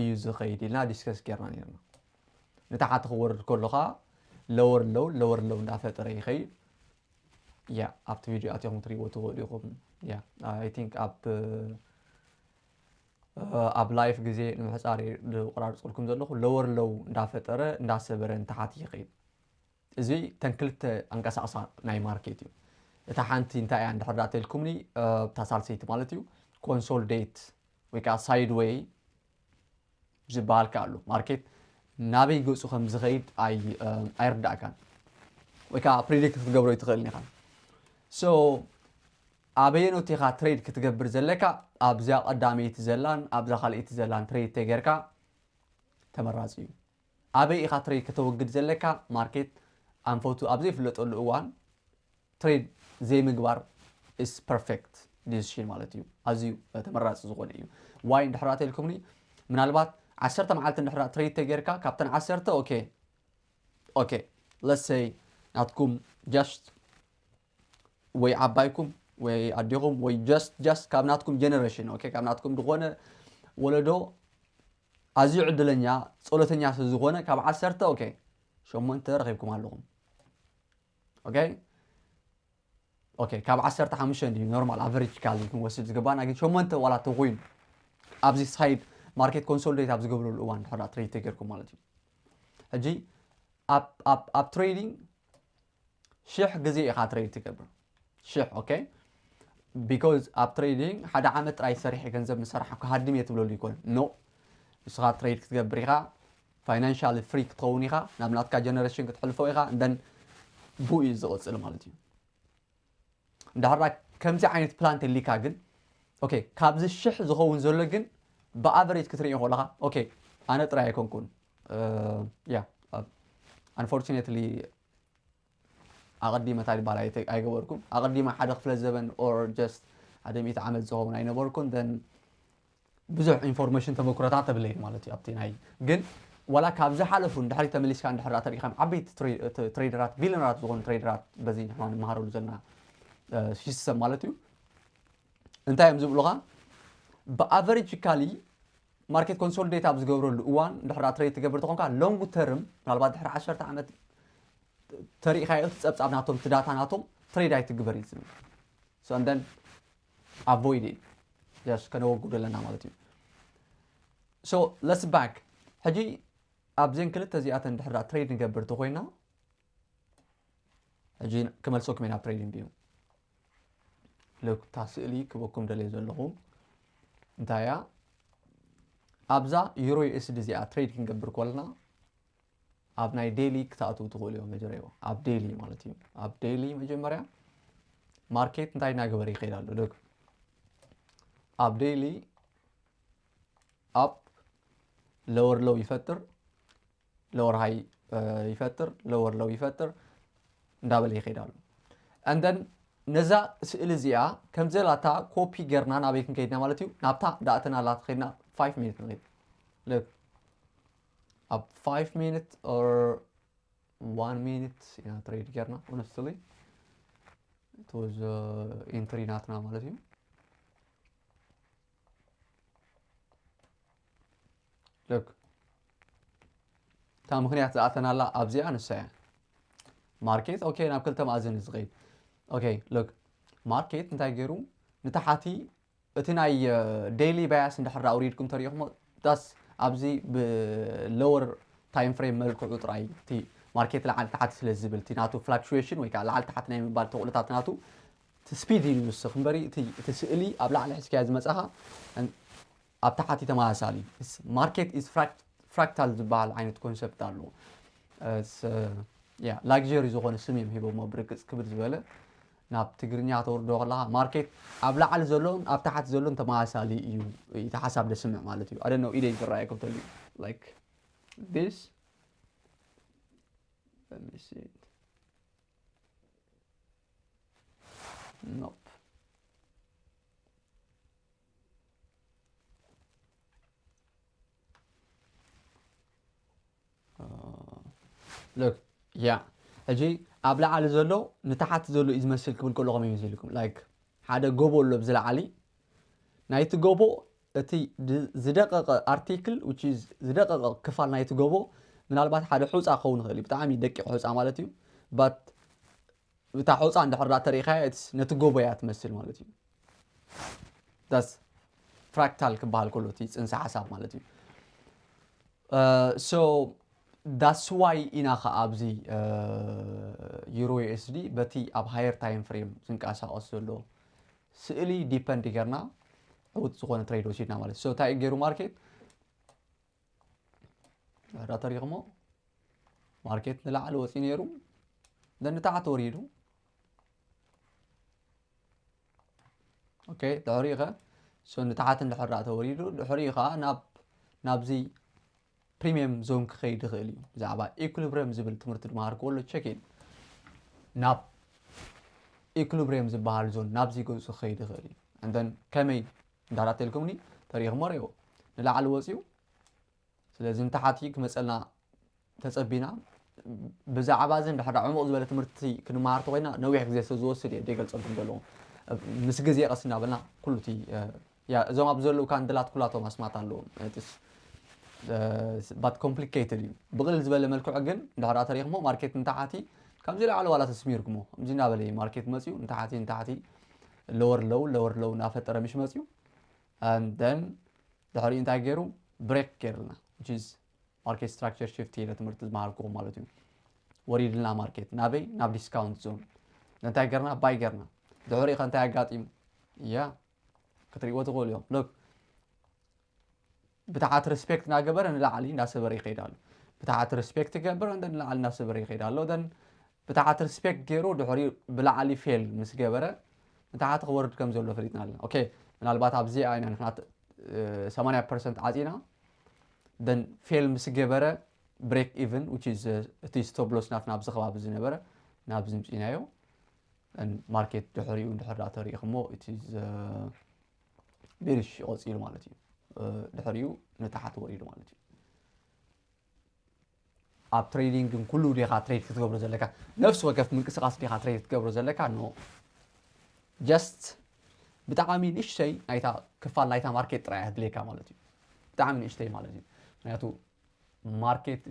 እዩ ዝኸይድ ኢልና ዲስከስ ገርና ነርና። ንታሕቲ ክወርድ ከሎ ከዓ ሎወር ሎው ሎወር ሎው እንዳፈጠረ ይኸይድ። ያ ኣብቲ ቪድዮ ኣቲኹም ትሪእዎ ትኽእሉ ኢኹም። ያ I think ኣብ ኣብ ላይፍ ግዜ ንምሕፃር ዝቆራርፅልኩም ዘለኹ ሎወር ሎው እንዳፈጠረ እንዳሰበረ ንታሕቲ ይኸይድ። እዚ ተን ክልተ ኣንቀሳቕሳ ናይ ማርኬት እዩ። እታ ሓንቲ እንታይ እያ እንድሕር ዳኣ ተልኩምኒ፣ እታ ሳልሰይቲ ማለት እዩ፣ ኮንሶልዴት ወይ ከዓ ሳይድወይ ዝበሃል ከኣ ኣሎ። ማርኬት ናበይ ገጹ ከም ዝኸይድ ኣይ-፣ ኣይርዳእካን ወይ ከዓ ፕሪዲክት ክትገብሮ ኣይትኽእልን ኢኻ። ሶ ኣበየኖት ኢኻ ትሬድ ክትገብር ዘለካ? ኣብዚኣ ቀዳመይቲ ዘላን ኣብዛ ካልኣይቲ ዘላን ትሬድ ተጌርካ ተመራጺ እዩ። ኣበይ ኢኻ ትሬድ ከተወግድ ዘለካ? ማርኬት ኣንፈቱ ኣብ ዘይፍለጠሉ እዋን ትሬድ ዘይምግባር is perfect decision ማለት እዩ። ኣዝዩ ተመራፂ ዝኾነ እዩ። ዋይ እንድሕራ ተልኩምኒ ምናልባት ዓሰርተ መዓልቲ እንድሕራ ትሬድ ተጌርካ ካብተን ዓሰርተ okay okay let's say ናትኩም just ወይ ዓባይኩም ወይ ኣዴኹም ወይ just just ካብ ናትኩም generation okay ካብ ናትኩም ዝኾነ ወለዶ ኣዝዩ ዕድለኛ ጸሎተኛ ስለ ዝኾነ ካብ ዓሰርተ okay ሸሞንተ ረኺብኩም ኣለኹም። okay okay ካብ ዓሰርተ ሓሙሽተ እንድዩ ኖርማል ኣቨሬጅ ካልኩ ክንወስድ ዝግባና ግን ሸሞንተ ዋላ ተኾይኑ ኣብዚ ሳይድ ማርኬት ኮንሶልዴት ኣብ ዝገብረሉ እዋን ድሕራ ትሬድ ተጌርኩም ማለት እዩ። ሕጂ ኣብ ኣብ ኣብ ትሬዲንግ ሽሕ ግዜ ኢኻ ትሬድ ትገብር ሽሕ okay because ኣብ ትሬዲንግ ሓደ ዓመት ጥራይ ሰሪሐ ገንዘብ ምሰራሕ ክሃድም እየ ትብለሉ ይኮን no ንስኻ ትሬድ ክትገብር ኢኻ ፋይናንሻል ፍሪ ክትኸውን ኢኻ ናብ ናትካ ጀነሬሽን ክትሕልፎ ኢኻ እንደን ብኡ እዩ ዝቕፅል ማለት እዩ። እንድሕራ ከምዚ ዓይነት ፕላን ተሊካ ግን okay ካብዚ ሽሕ ዝኸውን ዘሎ ግን ብኣቨሬጅ ክትሪኦ ከለኻ okay ኣነ ጥራይ ኣይኮንኩን ያ unfortunately ኣቐዲመ እንታይ ዝበሃል ኣይተ- ኣይገበርኩን ኣቐዲመ ሓደ ክፍለ ዘበን or just ሓደ ሚእቲ ዓመት ዝኸውን ኣይነበርኩን then ብዙሕ ኢንፎርሜሽን ተመኩረታት ተብለይ ማለት እዩ ኣብቲ ናይ ግን ዋላ ካብ ዝሓለፉ ንድሕሪ ተመሊስካ እንድሕር ተሪኢኻ ዓበይቲ ትሬ- ት- ትሬደራት ቢልዮነራት ዝኾኑ ትሬደራት በዚ ንሕና ንመሃረሉ ዘለና ሲስተም ማለት እዩ እንታይ እዮም ዝብሉኻ ብኣቨሬጅ ካሊ ማርኬት ኮንሶልዴት ኣብ ዝገብረሉ እዋን እንድሕር ትሬድ ትገብር ተኾንካ ሎንግ ተርም ምናልባት ድሕሪ ዓሰርተ ዓመት ተሪኢኻዮ እቲ ጸብጻብ ናቶም እቲ ዳታ ናቶም ትሬድ ኣይትግበር እዩ ዝብል so and then avoid it just ከነወግዶ ኣለና ማለት እዩ so let's back ሕጂ ኣብዘን ክልተ እዚኣተን ድሕር ትሬድ ንገብር ተኮይና ሕጂ ክመልሰኩም ኢና ኣብ ትሬዲንግ ቪው ልክ እታ ስእሊ ክበኩም ደልየ ዘለኹ እንታይ እያ ኣብዛ ዩሮ ዩኤስዲ እዚኣ ትሬድ ክንገብር ከለና ኣብ ናይ ዴሊ ክትኣትዉ ትኽእሉ እዮም መጀመርያ ኣብ ዴሊ ማለት እዩ ኣብ ዴሊ መጀመርያ ማርኬት እንታይ እናገበረ ይኸይድ ኣሎ ልክ ኣብ ዴሊ ኣፕ ሎወር ሎው ይፈጥር ሎወር ሃይ ይፈጥር ሎወር ሎው ይፈጥር እንዳበለ ይኸይድ ኣሎ and then ነዛ ስእሊ እዚኣ ከም ዘላታ ኮፒ ጌርና ናበይ ክንከይድና ማለት እዩ ናብታ ዳእተና ላት ከይድና five minute ንኸይድ look ኣብ five minute or one minute ኢና ትሬድ ጌርና honestly it was entry ናትና ማለት እዩ look እታ ምክንያት ዝኣተናላ ኣብዚኣ ንሳ እያ ማርኬት okay ናብ ክልተ መኣዝን ዝኸይድ okay look ማርኬት እንታይ ገይሩ ንታሓቲ እቲ ናይ ዴይሊ ባያስ እንድሕር ኣውሪድኩም ተሪኢኹሞ ዳስ ኣብዚ ብሎወር ታይም ፍሬም መልክዑ ጥራይ እቲ ማርኬት ላዓሊ ታሓቲ ስለ ዝብል እቲ ናቱ ፍላክቹዌሽን ወይ ከዓ ላዓሊ ታሓቲ ናይ ምባል ተኽእሎታት ናቱ እቲ ስፒድ እዩ ዝውስኽ እምበሪ እቲ ስእሊ ኣብ ላዕሊ ሕዝክያ ዝመፃኻ ኣብ ታሓቲ ተመሳሳሊ ማርኬት ኢዝ ፍራክታል ዝበሃል ዓይነት ኮንሰፕት ኣለዎ ላግሪ ዝኾነ ስም እዮም ሂቦሞ ብርግፅ ክብር ዝበለ ናብ ትግርኛ ተወርዶ ከለካ ማርኬት ኣብ ላዕሊ ዘሎን ኣብ ታሕቲ ዘሎን ተመሳሳሊ እዩ እቲ ሓሳብ ደስምዕ ማለት እዩ ኣደነው ኢደይ ዝረኣየኩም ተልዩ like this Let me see it. Nope. ሎክ ያ ሕጂ ኣብ ላዕሊ ዘሎ ንታሓቲ ዘሎ እዩ ዝመስል ክብል ከሎ ከመይ መሲልኩም ላይክ ሓደ ጎቦ ኣሎ ብዝለዓሊ ናይቲ ጎቦ እቲ ዝደቀቀ ኣርቲክል ዝደቀቀ ክፋል ናይቲ ጎቦ ምናልባት ሓደ ሑፃ ክኸውን ይኽእል እዩ ብጣዕሚ ደቂቕ ሑፃ ማለት እዩ ባት እታ ሑፃ እንድሕር ዳ ተሪኢኻያ ነቲ ጎቦ እያ ትመስል ማለት እዩ ዳስ ፍራክታል ክበሃል ከሎ እቲ ፅንሰ ሓሳብ ማለት እዩ so that's why ኢና ከዓ ኣብዚ ዩሮ ዩኤስዲ በቲ ኣብ higher time frame ዝንቀሳቀስ ዘሎ ስእሊ depend ጌርና ዕውት ዝኾነ trade ወሲድና ማለት እዩ። So እንታይ እዩ ገይሩ ማርኬት? ዳ ተሪኽሞ ማርኬት ንላዕሊ ወፂኡ ነይሩ፣ then ንታሕቲ ወሪዱ። ኦኬ፣ ድሕሪኡ ከ? So ንታሕቲ እንድሕር ደኣ ተወሪዱ፣ ድሕሪኡ ከዓ ናብ ናብዚ premium zone ክኸይድ ይኽእል እዩ። ብዛዕባ equilibrium ዝብል ትምህርቲ ድማ ሃርክዎ ኣሎ፣ check in ናብ equilibrium ዝበሃል zone ናብዚ ገፁ ክኸይድ ይኽእል እዩ። And then ከመይ እንዳዳተልኩምኒ ተሪኽሞ ሪኦ ንላዕሊ ወፂኡ። ስለዚ ንታሕቲ ክመፀልና ተፀቢና ብዛዕባ እዚ እንድሕር ዕሙቕ ዝበለ ትምህርቲ ክንመሃር ተኮይና ነዊሕ ግዜ ስለ ዝወስድ እየ ደይገልፀልኩም ዘለኹ። ምስ ግዜ ቀስ እናበልና ኩሉ እቲ ያ እዞም ኣብ ዘለዉ ካንድላት ኩላቶም ኣስማት ኣለዎም። It's but complicated እዩ። ብቕልል ዝበለ መልክዑ ግን እንድሕር ተሪኽሞ ማርኬት ንታሕቲ ከምዚ ላዕሊ ዋላ ተስሚርኩሞ ከምዚ እናበለ እዩ ማርኬት መፅዩ ንታሕቲ ንታሕቲ lower low lower low እናፈጠረ ምሽ መፅዩ። And then ድሕሪኡ እንታይ ገይሩ? ብሬክ ገይርልና which is market structure shift ኢለ ትምህርቲ ዝመሃርኩኹም ማለት እዩ። ወሪድልና ማርኬት ናበይ? ናብ discount zone። እንታይ ገርና? ባይ ገርና። ድሕሪኡ ከ እንታይ ኣጋጢሙ? ያ ክትሪእዎ ትኽእሉ እዮም። ሎክ ብታሕቲ ሪስፔክት እናገበረ ንላዕሊ እናሰበረ ይኸይድ ኣሎ። ብታሕቲ ሪስፔክት ይገብር እንደ ንላዕሊ እናሰበረ ይኸይድ ኣሎ። ደን ብታሕቲ ሪስፔክት ገይሩ ድሕሪኡ ብላዕሊ ፌል ምስ ገበረ ንታሕቲ ክወርድ ከም ዘሎ ፈሊጥና ኣለና። ኦኬ ምናልባት ኣብዚኣ ኢና ንሕና ሰማንያ ፐርሰንት ዓፂና ደን ፌል ምስ ገበረ ብሬክ ኢቨን which is እቲ ስቶፕ ሎስ ናትና ኣብዚ ከባቢ ዝነበረ ናብዚ ምፅኢናዮ። ማርኬት ድሕሪኡ እንድሕር ዳ ተሪኢኹሞ እቲ ቤሪሽ ቀፂሉ ማለት እዩ። ድሕሪኡ ንታሕቲ ወሪዱ ማለት እዩ። ኣብ ትሬዲንግ ግን ኩሉ ዲኻ ትሬድ ክትገብሮ ዘለካ? ነፍሲ ወከፍ ምንቅስቃስ ዲኻ ትሬድ ክትገብሮ ዘለካ? ኖ። ጀስት ብጣዕሚ ንእሽተይ ናይታ ክፋል ናይታ ማርኬት ጥራይ እያ ትድልየካ ማለት እዩ። ብጣዕሚ ንእሽተይ ማለት እዩ። ምክንያቱ ማርኬት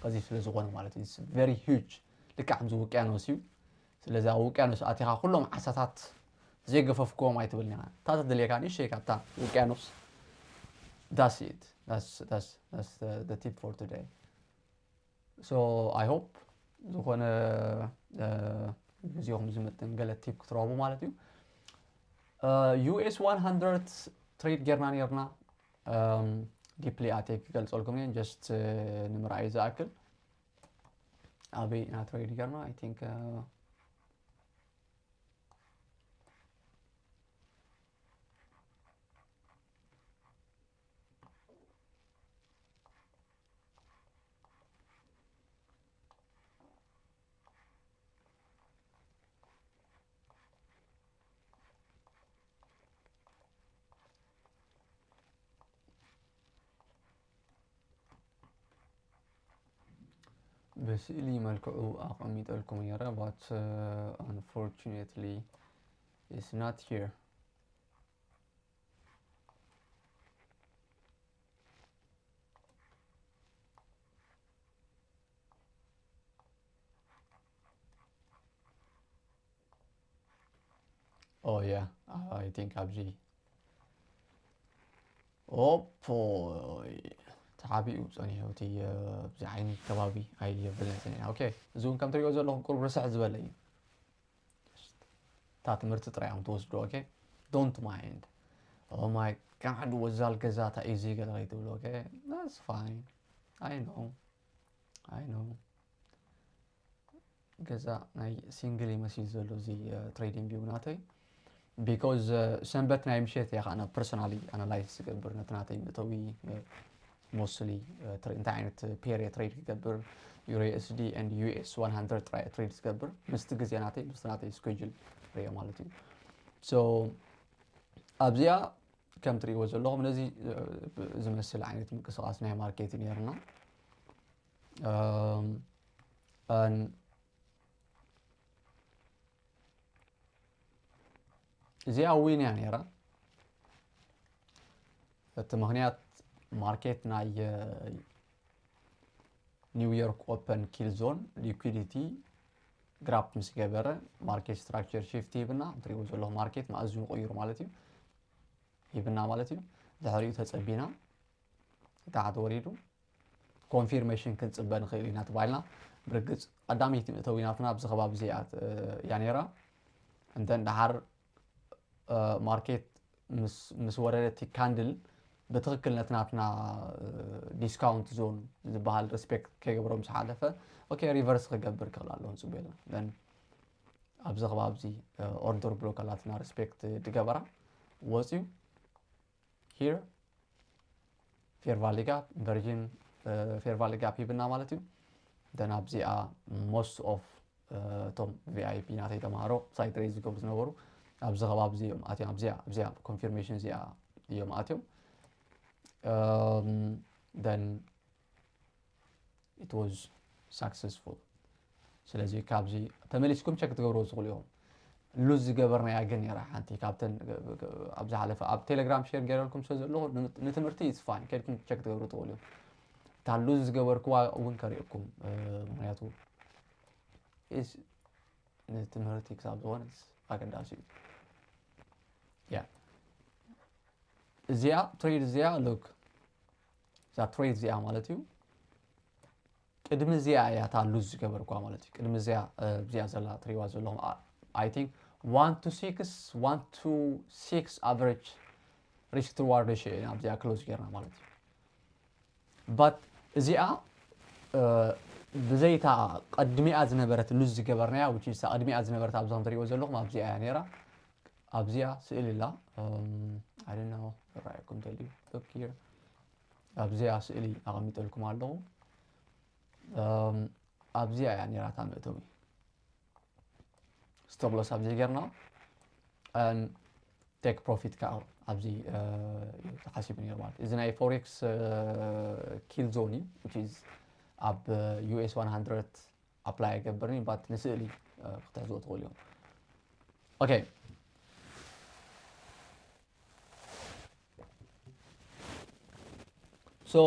ቀዚፍ ስለ ዝኾነ ማለት እዩ። Very huge ልክዕ ከምዚ ውቅያኖስ እዩ። ስለዚ ኣብ ውቅያኖስ ኣቲኻ ኩሎም ዓሳታት ዘይገፈፍክዎም ኣይትብልን ኢኻ። እታ ትድልየካ ንእሽተይ ካብታ ውቅያኖስ። That's it. That's, that's, that's the, the tip for today. So I hope ዝኾነ ግዜኹም ዝምጥን ገለ ቲፕ ክትረኽቡ ማለት እዩ። ዩኤስ ዋን ሃንድረድ ትሬድ ጌርና ኔርና። ዲፕሊ ኣትየ ክገልፀልኩም እየ just ንምርኣይ ዝኣክል ኣበይ ኢና ትሬድ ጌርና? I think ብስእሊ መልክዑ ኣቐሚጠልኩም ነይረ but unfortunately it's not here. Oh yeah, I think ኣብዚ ኦፖ ተዓቢኡ ፀኒሑ እቲ ኣብዚ ዓይኒ ከባቢ ኣይብለትን ኢና። ኦኬ እዚ እውን ከም ትሪኦ ዘለኹም ቁሩብ ርስሕ ዝበለ እዩ። እታ ትምህርቲ ጥራይ እዮም ትወስዱ። ኦኬ don't mind. Oh my god ወዛል ገዛ እንታይ እዩ እዚ ገለ ከይትብሉ። ኦኬ that's fine. I know. I know. ገዛ ናይ ሲንግል ይመስል ዘሎ እዚ ትሬዲንግ ቪው ናተይ because ሰንበት ናይ ምሸት እያ ከዓ ፐርሶናሊ ኣናላይዝ ዝገብር ነቲ ናተይ መእተዊ mostly እንታይ ዓይነት ፔር እየ ትሬድ ክገብር ዩሮ ዩኤስዲ and ዩኤስ ዋን ሃንድረድ ጥራይ ትሬድ ዝገብር ምስቲ ግዜ ናተይ ምስቲ ናተይ ስኬጁል ሪኦ ማለት እዩ። So ኣብዚኣ ከም ትሪእዎ ዘለኹም ነዚ ዝመስል ዓይነት ምንቅስቃስ ናይ ማርኬት ነርና። እዚኣ ዊን እያ ነይራ። እቲ ምክንያት ማርኬት ናይ ኒውዮርክ ኦፐን ኪል ዞን ሊኩዲቲ ግራፕ ምስ ገበረ ማርኬት ስትራክቸር ሽፍት ሂብና ትሪእዎ ዘለኹ ማርኬት መኣዝኑ ቀይሩ ማለት እዩ። ሂብና ማለት እዩ። ድሕሪኡ ተፀቢና ታሕቲ ወሪዱ confirmation ክንፅበ ንኽእል ኢና ተባሂልና። ብርግፅ ቀዳመይቲ መእተዊ ናትና ኣብዚ ከባቢ እዚኣ እያ ነይራ። እንተን ደሓር ማርኬት ምስ ወረደ እቲ ካንድል ብትኽክል ነቲ ናትና discount zone ዝበሃል respect ከይገብሮ ምስ ሓለፈ okay reverse ክገብር ክኽእል ኣለዎ ንፅበ ኢልና። ኣብዚ ከባቢ እዚ order block ኣላትና respect ዝገበራ ወፅዩ here fair value gap inversion fair value gap ሂብና ማለት እዩ። Then ኣብዚኣ most of እቶም VIP ናተይ ተምሃሮ side raise ዝገብሩ ዝነበሩ ኣብዚ ከባቢ እዚ እዮም ኣትዮም ኣብዚኣ ኣብዚኣ confirmation እዚኣ እዮም ኣትዮም። Then it was successful። ስለዚ ካብዚ ተመሊስኩም check ትገብርዎ ትኽእሉ ኢኹም። Lose ዝገበርናያ ግን ነይራ ሓንቲ ካብተን ኣብ ዝሓለፈ ኣብ ቴሌግራም share ገይረልኩም ስለ ዘለኹ ንትምህርቲ it's fine ከድኩም check ትገብሩ ትኽእሉ ኢኹም። እታ lose ዝገበርክዋ እውን ከርእየኩም ምክንያቱ ንትምህርቲ ክሳብ ዝኾነ ኣገዳሲ እዩ። እዚኣ trade እዚኣ look እዛ trade እዚኣ ማለት እዩ ቅድሚ እዚኣ እያ እታ lose ዝገበርኳ ማለት እዩ። ቅድሚ እዚኣ እዚኣ ዘላ ትሪዋ ዘለኹም I think one to six one to six average risk to reward ratio ኢና ኣብዚኣ close ጌርና ማለት እዩ። But እዚኣ ብዘይታ ቀድሚኣ ዝነበረት lose ዝገበርናያ which is ቅድሚኣ ዝነበረት ኣብዚ ከም ትሪእዎ ዘለኹም ኣብዚኣ እያ ነይራ። ኣብዚኣ ስእሊ ላ I don't know ይረኣየኩም ተልዩ look here ኣብዚኣ ስእሊ ኣቐሚጠልኩም ኣለኹ። ኣብዚኣ እያ ነይራ እታ መእተዊ stop loss ኣብዚ ጌርና take profit ከዓ ኣብዚ ተሓሲቡ ነይሩ ማለት እዚ ናይ forex kill zone እዩ which is ኣብ US one hundred apply ኣይገብርን እዩ but ንስእሊ ክትሕዝዎ ትኽእሉ እዮም። Okay so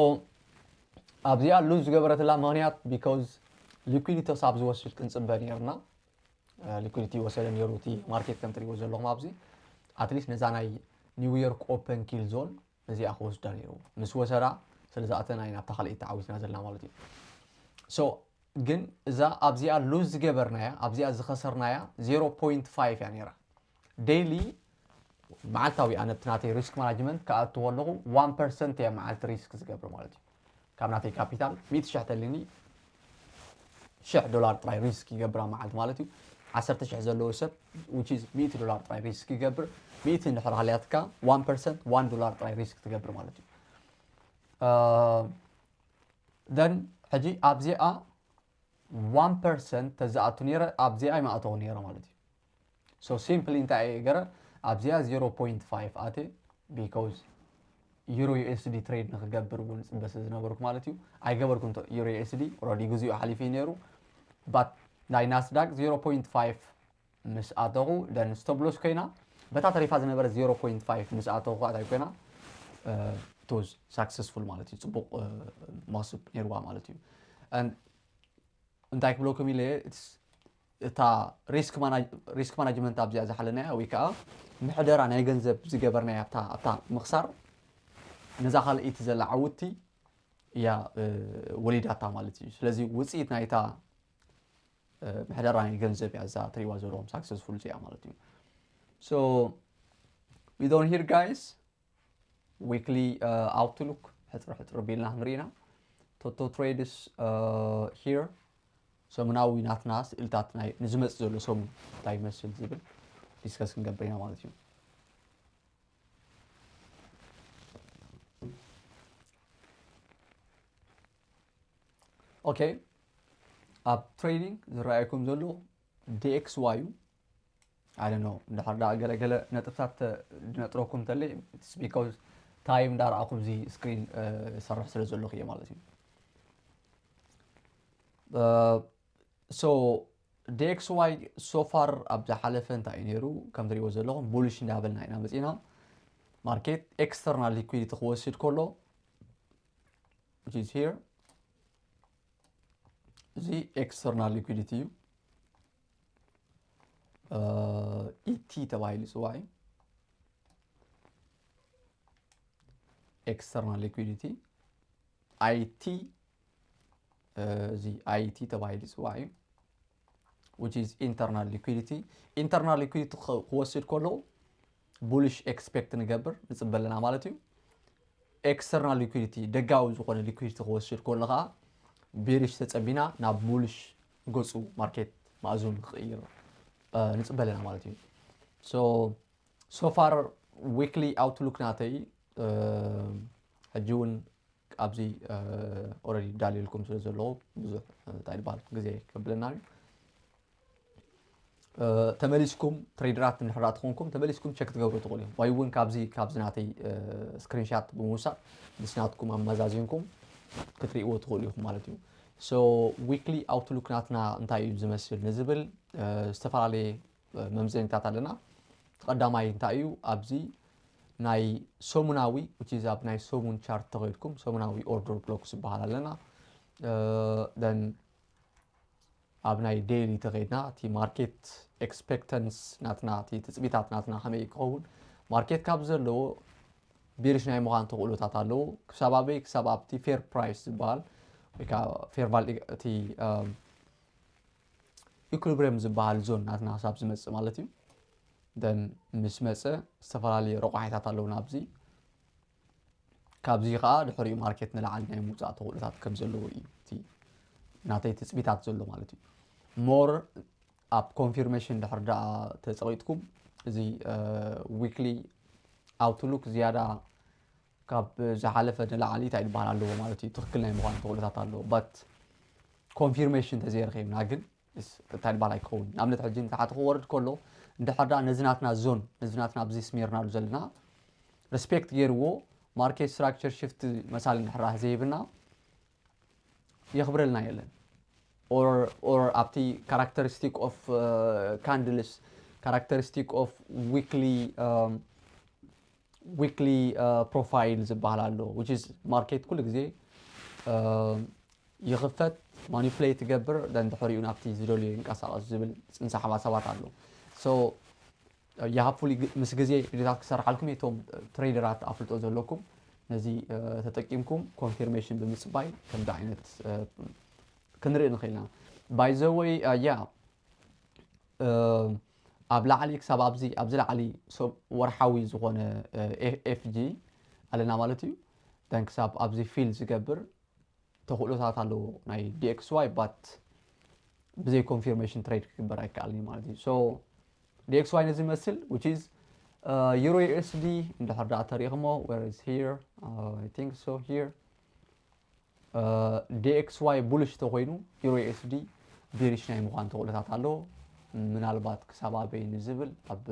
ኣብዚኣ lose ዝገበረትላ ምኽንያት because liquidity ክሳብ ዝወስድ ክንፅበ ነይርና። Liquidity ወሰደ ነይሩ እቲ ማርኬት ከም ትሪእዎ ዘለኹም ኣብዚ at least ነዛ ናይ New York open kill zone እዚኣ ክወስዳ ነይሩ ምስ ወሰዳ ስለ ዝኣተና ኢና ኣብታ ካልኣይቲ ተዓዊትና ዘለና ማለት እዩ። So ግን እዛ ኣብዚኣ lose ዝገበርናያ ኣብዚኣ ዝኸሰርናያ zero point five እያ ነይራ። Daily መዓልታዊ ኣነ እቲ ናተይ risk management ክኣቱ ከለኹ one percent እየ መዓልቲ risk ዝገብር ማለት እዩ። ካብ ናተይ capital ሚእቲ ሽሕ ተልኒ ሽሕ ዶላር ጥራይ risk ይገብር ኣብ መዓልቲ ማለት እዩ። ዓሰርተ ሽሕ ዘለዎ ሰብ which is ሚእቲ ዶላር ጥራይ risk ይገብር። ሚእቲ እንድሕር ሃልያትካ one percent one ዶላር ጥራይ risk ትገብር ማለት እዩ። Then ሕጂ ኣብዚኣ one percent ተዝኣቱ ነይረ ኣብዚኣ ኣይምኣተኹ ነይረ ማለት እዩ። So simply እንታይ እየ ገረ ኣብዚኣ zero point five ኣትየ because Euro USD trade ንክገብር እውን ፅበ ስለ ዝነበርኩ ማለት እዩ። ኣይገበርኩን Euro USD already ግዚኡ ሓሊፉ እዩ ነይሩ። But ናይ Nasdaq zero point five ምስ ኣተኹ then stop loss ኮይና በታ ተሪፋ ዝነበረ zero point five ምስ ኣተኹ ከዓ እንታይ ኮይና it was successful ማለት እዩ። ፅቡቕ መኽስብ ነይርዋ ማለት እዩ። And እንታይ ክብለኩም ኢለ እታ risk management ኣብዚኣ ዝሓለናያ ወይ ከዓ ምሕደራ ናይ ገንዘብ ዝገበርናያ ኣብታ ኣብታ ምኽሳር ነዛ ካልኣይቲ ዘላ ዓውቲ እያ ወሊዳታ ማለት እዩ። ስለዚ ውፅኢት ናይታ ምሕደራ ናይ ገንዘብ እያ እዛ ትሪዋ ዘለኹም successful እዚኣ ማለት እዩ። So we don't here guys weekly outlook ሕፅር ሕፅር ቢልና ክንርኢና Toto trades here ሰሙናዊ ናትና ስእልታት ናይ ንዝመፅእ ዘሎ ሰሙን እንታይ ይመስል ዝብል discuss ክንገብር ኢና ማለት እዩ። Okay ኣብ trading ዝረኣየኩም ዘሎ DXY እዩ። I don't know እንድሕር ዳ ገለገለ ነጥብታት ድነጥረኩም እንተለ it's because time እንዳረኣኹ እዚ screen ሰርሕ ስለ ዘለኹ እየ ማለት እዩ። So DXY so far ኣብ ዝሓለፈ እንታይ እዩ ነይሩ ከም ትሪእዎ ዘለኹም bullish እንዳበልና ኢና መፂና። ማርኬት external liquidity ክወስድ ከሎ which is here እዚ external liquidity እዩ። ET ተባሂሉ ይፅዋዕ እዩ። External liquidity IT እዚ I T ተባሂሉ ይፅዋዕ እዩ። Which is internal liquidity. Internal liquidity ክወስድ ከሎ bullish expect ንገብር፣ ንፅበ ኣለና ማለት እዩ። External liquidity፣ ደጋዊ ዝኾነ liquidity ክወስድ ከሎ ከዓ bearish ተፀቢና ናብ bullish ገፁ ማርኬት ማእዝኑ ክቕይር ንፅበ ኣለና ማለት እዩ። So so far weekly outlook ናተይ ሕጂ እውን ኣብዚ already ዳልየልኩም ስለ ዘለዉ ብዙሕ እንታይ ይበሃል ግዜ ከብለና እዩ። ተመሊስኩም ትሬደራት እንድሕር ትኾንኩም ተመሊስኩም ቸክ ትገብሩ ትኽእሉ እዮም። ወይ እውን ካብዚ ካብዚ ናተይ ስክሪንሻት ብምውሳድ ምስ ናትኩም ኣመዛዚንኩም ክትርእይዎ ትኽእሉ ኢኹም ማለት እዩ። So weekly outlook ናትና እንታይ እዩ ዝመስል ንዝብል ዝተፈላለየ መምዘኒታት ኣለና። ቀዳማይ እንታይ እዩ ኣብዚ ናይ ሰሙናዊ which is ኣብ ናይ ሰሙን ቻርት ተኸይድኩም ሰሙናዊ ኦርደር ብሎክ ዝበሃል ኣለና። Then ኣብ ናይ ዴይሊ ተኸይድና እቲ ማርኬት ኤክስፔክተንስ ናትና እቲ ትፅቢታት ናትና ከመይ ክኸውን ማርኬት ካብ ዘለዎ bearish ናይ ምዃን ተኽእሎታት ኣለዉ። ክሳብ ኣበይ ክሳብ ኣብቲ ፌር ፕራይስ ዝበሃል ወይ ከዓ ፌር ቫልዩ እቲ ኢኩሊብሪየም ዝበሃል ዞን ናትና ክሳብ ዝመፅእ ማለት እዩ። Then ምስ መፀ ዝተፈላለዩ ረቋሒታት ኣለዉ ናብዚ ካብዚ ከዓ ድሕሪኡ ማርኬት ንላዕሊ ናይ ምውፃእ ተኽእሎታት ከም ዘለዎ እዩ እቲ ናተይ ትፅቢታት ዘሎ ማለት እዩ። ሞር ኣብ ኮንፊርሜሽን ድሕር ደኣ ተፀቒጥኩም እዚ ዊክሊ ኣውትሉክ ዝያዳ ካብ ዝሓለፈ ንላዕሊ እንታይ ዝበሃል ኣለዎ ማለት እዩ ትኽክል ናይ ምዃን ተኽእሎታት ኣለዎ። But ኮንፊርሜሽን ተዘይረኺብና ግን እንታይ ዝበሃል ኣይክኸውን። ንኣብነት ሕጂ ንታሕቲ ክወርድ ከሎ እንድሕር ደኣ ነዚ ናትና ዞን ነዚ ናትና ኣብዚ ስሜርናሉ ዘለና ሪስፔክት ገይርዎ ማርኬት ስትራክቸር ሽፍት መሳሊ እንድሕር ዘይብና የኽብረልና የለን። Or ኣብቲ ካራክተሪስቲክ ኦፍ ካንድልስ ካራክተሪስቲክ ኦፍ ዊክሊ ዊክሊ ፕሮፋይል ዝበሃል ኣሎ which is ማርኬት ኩሉ ግዜ ይኽፈት ማኒፕሌት ይገብር then ድሕሪኡ ናብቲ ዝደልዮ ይንቀሳቐስ ዝብል ፅንሰ ሓሳባት ኣሎ። So you have fully ምስ ግዜ ቪዲዮታት ክሰርሓልኩም እየ። እቶም ትሬደራት ኣፍልጦ ዘለኩም ነዚ ተጠቂምኩም ኮንፊርሜሽን ብምፅባይ ከምዚ ዓይነት ክንርኢ ንኽእል ኢና። By the way yeah ኣብ ላዕሊ ክሳብ ኣብዚ ኣብዚ ላዕሊ ወርሓዊ ዝኾነ ኤፍ ጂ ኣለና ማለት እዩ። Then ክሳብ ኣብዚ ፊል ዝገብር ተኽእሎታት ኣለዎ ናይ D X Y but ብዘይ ኮንፊርሜሽን ትሬድ ክግበር ኣይከኣልን እዩ ማለት እዩ። So D X Y ነዚ ይመስል which is ዩሮ U S D እንድሕር ደኣ ተሪእኽሞ where is here I think so here D X Y ቡልሽ ተኮይኑ ዩሮ U S D ቢሪሽ ናይ ምዃን ተኽእሎታት ኣለዎ። ምናልባት ክሳብ ኣበይ ንዝብል ኣብ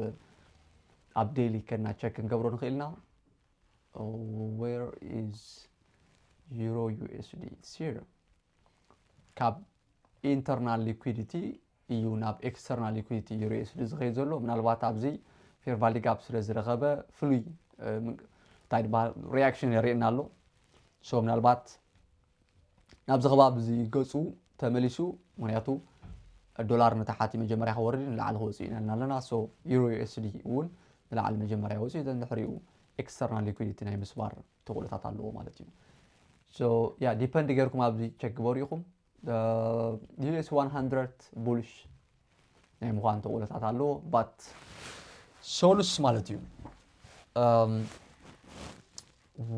ኣብ ዴይሊ ከና ቸክ ክንገብሮ ንኽእል ኢና። Where is euro U S D? It's here። ካብ ኢንተርናል ሊኩዊዲቲ እዩ ናብ ኤክስተርናል ሊኩዊዲቲ ዩሮ U S D ዝኸይድ ዘሎ። ምናልባት ኣብዚ ፌር ቫሊ ጋፕ ስለ ዝረኸበ ፍሉይ እንታይ ዝበሃል ሪያክሽን የርእየና ኣሎ። So ምናልባት ናብዚ ከባቢ እዚ ገፁ ተመሊሱ ምክንያቱ ዶላር ንታሓቲ መጀመርያ ክወርድ ንላዕሊ ክወፅእ ኢና ኣለና። So ዩሮ U S D እውን ንላዕሊ መጀመርያ ወፂኡ then ድሕሪኡ ኤክስተርናል ሊኩዊዲቲ ናይ ምስባር ተኽእሎታት ኣለዎ ማለት እዩ። So yeah ዲፐንድ ጌርኩም ኣብዚ ቸክ ግበሩ ኢኹም። U S one hundred ቡልሽ ናይ ምዃን ተኽእሎታት ኣለዎ። But ሶሉስ ማለት እዩ።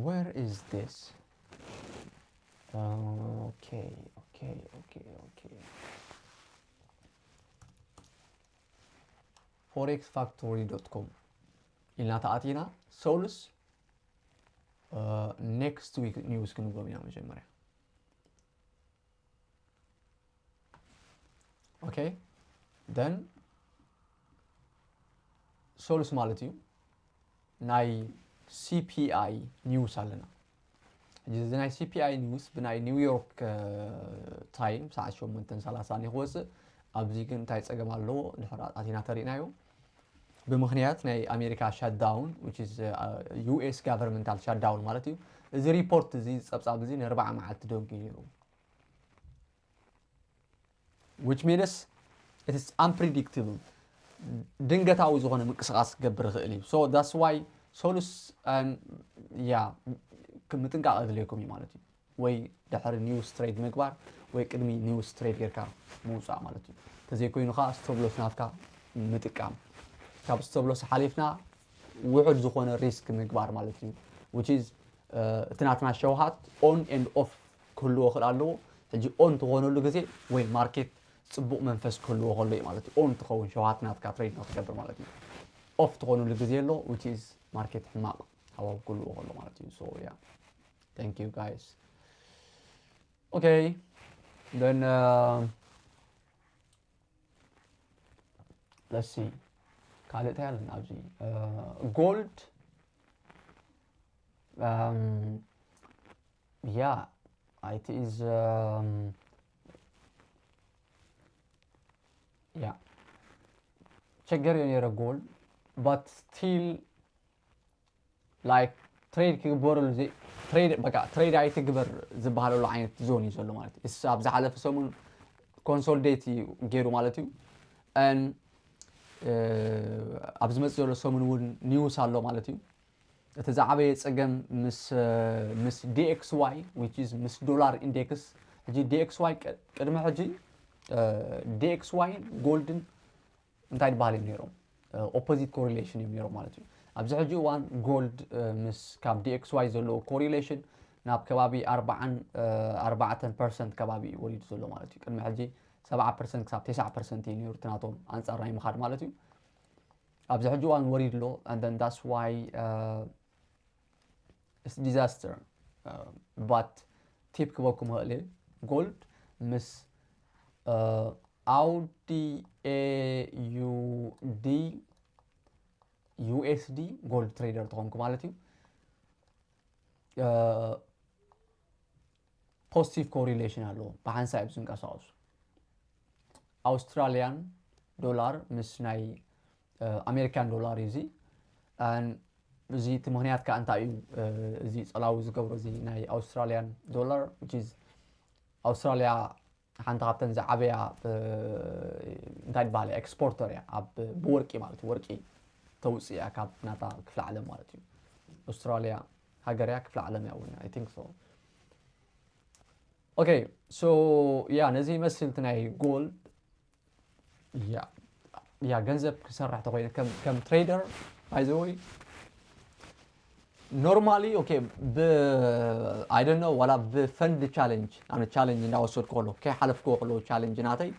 Where is this? Okay okay okay okay forex factory dot com ኢልና ተኣቲና ሶሉስ next week news ክንብሎም ኢና መጀመርያ። Okay then ሶሉስ ማለት እዩ ናይ C P I news ኣለና። እዚ ናይ C P I news ብናይ ኒውዮርክ ታይም ሰዓት ሸሞንተን ሰላሳን እዩ ክወፅእ። ኣብዚ ግን እንታይ ፀገም ኣለዎ ድሕር ኣቲና ተሪእናዮ ብምክንያት ናይ ኣሜሪካ ሻትዳውን which is U S governmental shutdown ማለት እዩ። እዚ ሪፖርት እዚ ፀብፃብ እዚ ንኣርባዓ መዓልቲ ደንጉዩ ነይሩ። Which means it is unpredictable ድንገታዊ ዝኾነ ምንቅስቃስ ክገብር ይኽእል እዩ። So that's why ሶሉስ ያ ምጥንቃቕ ኣድልየኩም እዩ ማለት እዩ። ወይ ድሕሪ news trade ምግባር ወይ ቅድሚ news trade ጌርካ ምውፃእ ማለት እዩ። ተዘይኮይኑ ከዓ stop loss ናትካ ምጥቃም። ካብ stop loss ሓሊፍና ውሑድ ዝኾነ risk ምግባር ማለት እዩ። Which is እቲ ናትና ሸውሃት on and off ክህልዎ ክእል ኣለዎ። ሕጂ on ትኾነሉ ግዜ ወይ market ፅቡቕ መንፈስ ክህልዎ ከሎ እዩ ማለት እዩ። On ትኸውን ሸውሃት ናትካ trade ንክትገብር ማለት እዩ። Off ትኾነሉ ግዜ ኣሎ which is market ሕማቕ ሃዋው ክህልዎ ከሎ ማለት እዩ። So yeah, thank you guys. Okay, then uh, let's see ካልእ እንታይ ኣለን ኣብዚ gold. Yeah, it is. Yeah, ቸገር እዩ ነይረ gold, but still like trade ክግበረሉ ዘይ trade በቃ trade ኣይትግበር ዝበሃለሉ ዓይነት zone እዩ ዘሎ ማለት እዩ። እስ ኣብ ዝሓለፈ ሰሙን consolidate እዩ ገይሩ ማለት እዩ። And ኣብ ዝመፅእ ዘሎ ሰሙን እውን news ኣሎ ማለት እዩ። እቲ ዝዓበየ ፀገም ምስ ምስ dxy which is ምስ dollar index። ሕጂ dxy ቅድሚ ሕጂ dxy ን gold ን እንታይ ዝበሃል እዮም ነይሮም? Opposite correlation እዮም ነይሮም ማለት እዩ። ኣብዚ ሕጂ እዋን gold ምስ ካብ dxy ዘለዎ correlation ናብ ከባቢ ኣርባዓን ኣርባዕተን percent ከባቢ እዩ ወሪዱ ዘሎ ማለት እዩ። ቅድሚ ሕጂ ሰብዓ percent ክሳብ ተስዓ percent እዩ ነይሩ እቲ ናቶም ኣንፃር ናይ ምኻድ ማለት እዩ። ኣብዚ ሕጂ እዋን ወሪዱ ኣሎ። And then that's why it's disaster. But tip ክበኩም ኽእል እየ። Gold ምስ aud aud usd gold trader ተኾንኩ ማለት እዩ። Positive correlation ኣለዎ። ብሓንሳብ እዮም ዝንቀሳቐሱ። Australian dollar ምስ ናይ American dollar እዩ እዚ። እዚ እቲ ምኽንያት ከዓ እንታይ እዩ? እዚ ፀላዊ ዝገብሮ እዚ ናይ Australian dollar which is ኣውስትራልያ ሓንቲ ካብተን ዝዓበያ እንታይ ዝበሃለ exporter እያ ኣብ ብወርቂ ማለት እዩ። ወርቂ ተውፅእ እያ ካብ ናታ ክፍለ ዓለም ማለት እዩ። ኣውስትራልያ ሃገር እያ ክፍለ ዓለም እያ እውን I think so። Okay, so yeah ነዚ ይመስል እቲ ናይ gold። ያ ያ ገንዘብ ክሰርሕ ተኮይነ ከም ከም trader by the way normally okay ብ I don't know ዋላ ብ fund challenge ኣነ challenge እንዳወሰድኩ ከሎ ከይሓለፍኩዎ ከለዉ challenge ናተይ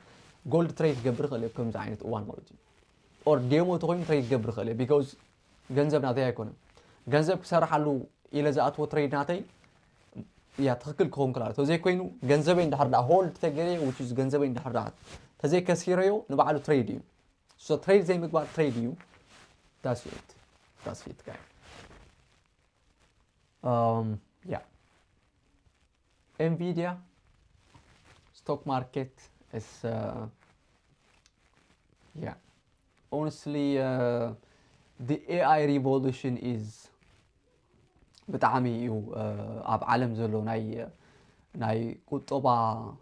gold trade ክገብር ይኽእል እየ ከምዚ ዓይነት እዋን ማለት እዩ። Or demo ተኮይኑ trade ክገብር ይኽእል እየ because ገንዘብ ናተይ ኣይኮነን። ገንዘብ ክሰርሓሉ ኢለ ዝኣትዎ trade ናተይ እያ ትኽክል ክኸውን ክላለ ተዘይኮይኑ ገንዘበይ እንድሕር ደኣ hold ተገይረዮ which is ገንዘበይ እንድሕር ደኣ ተዘይከሲረዮ ንባዕሉ trade እዩ። So trade ዘይምግባር trade እዩ። That's it. That's it guys. Um, yeah. Nvidia stock market is uh, yeah. Honestly uh, the A I revolution is ብጣዕሚ እዩ ኣብ ዓለም ዘሎ ናይ ናይ ቁጠባ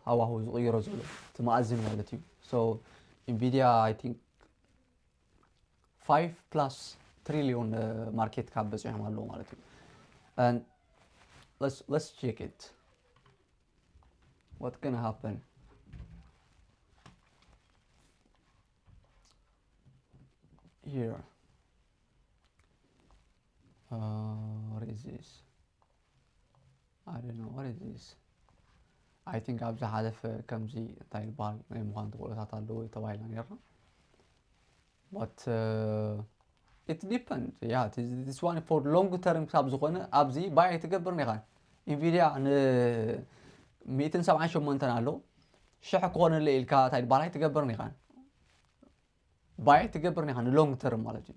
ሃዋሁ ዝቕይሮ ዘሎ እቲ መኣዝን ማለት እዩ። So Nvidia I think five plus trillion market cap በፂሖም ኣለዉ ማለት እዩ። And let's let's check it. What gonna happen here? Uh, what is this? I don't know what is this. I think ኣብ ዝሓለፈ ከምዚ እንታይ ይበሃል ናይ ምዃን ተኽእሎታት ኣለዎ ተባሂልና ነርና። But uh, it depends. Yeah, this one for long term ክሳብ ዝኾነ ኣብዚ buy ኣይትገብርን ኢኻ። Nvidia ን ሚእትን ሰብዓን ሸሞንተን ኣሎ ሽሕ ክኾነለ ኢልካ እንታይ ይበሃል ኣይትገብርን ኢኻ። Buy ኣይትገብርን ኢኻ ን long term ማለት እዩ።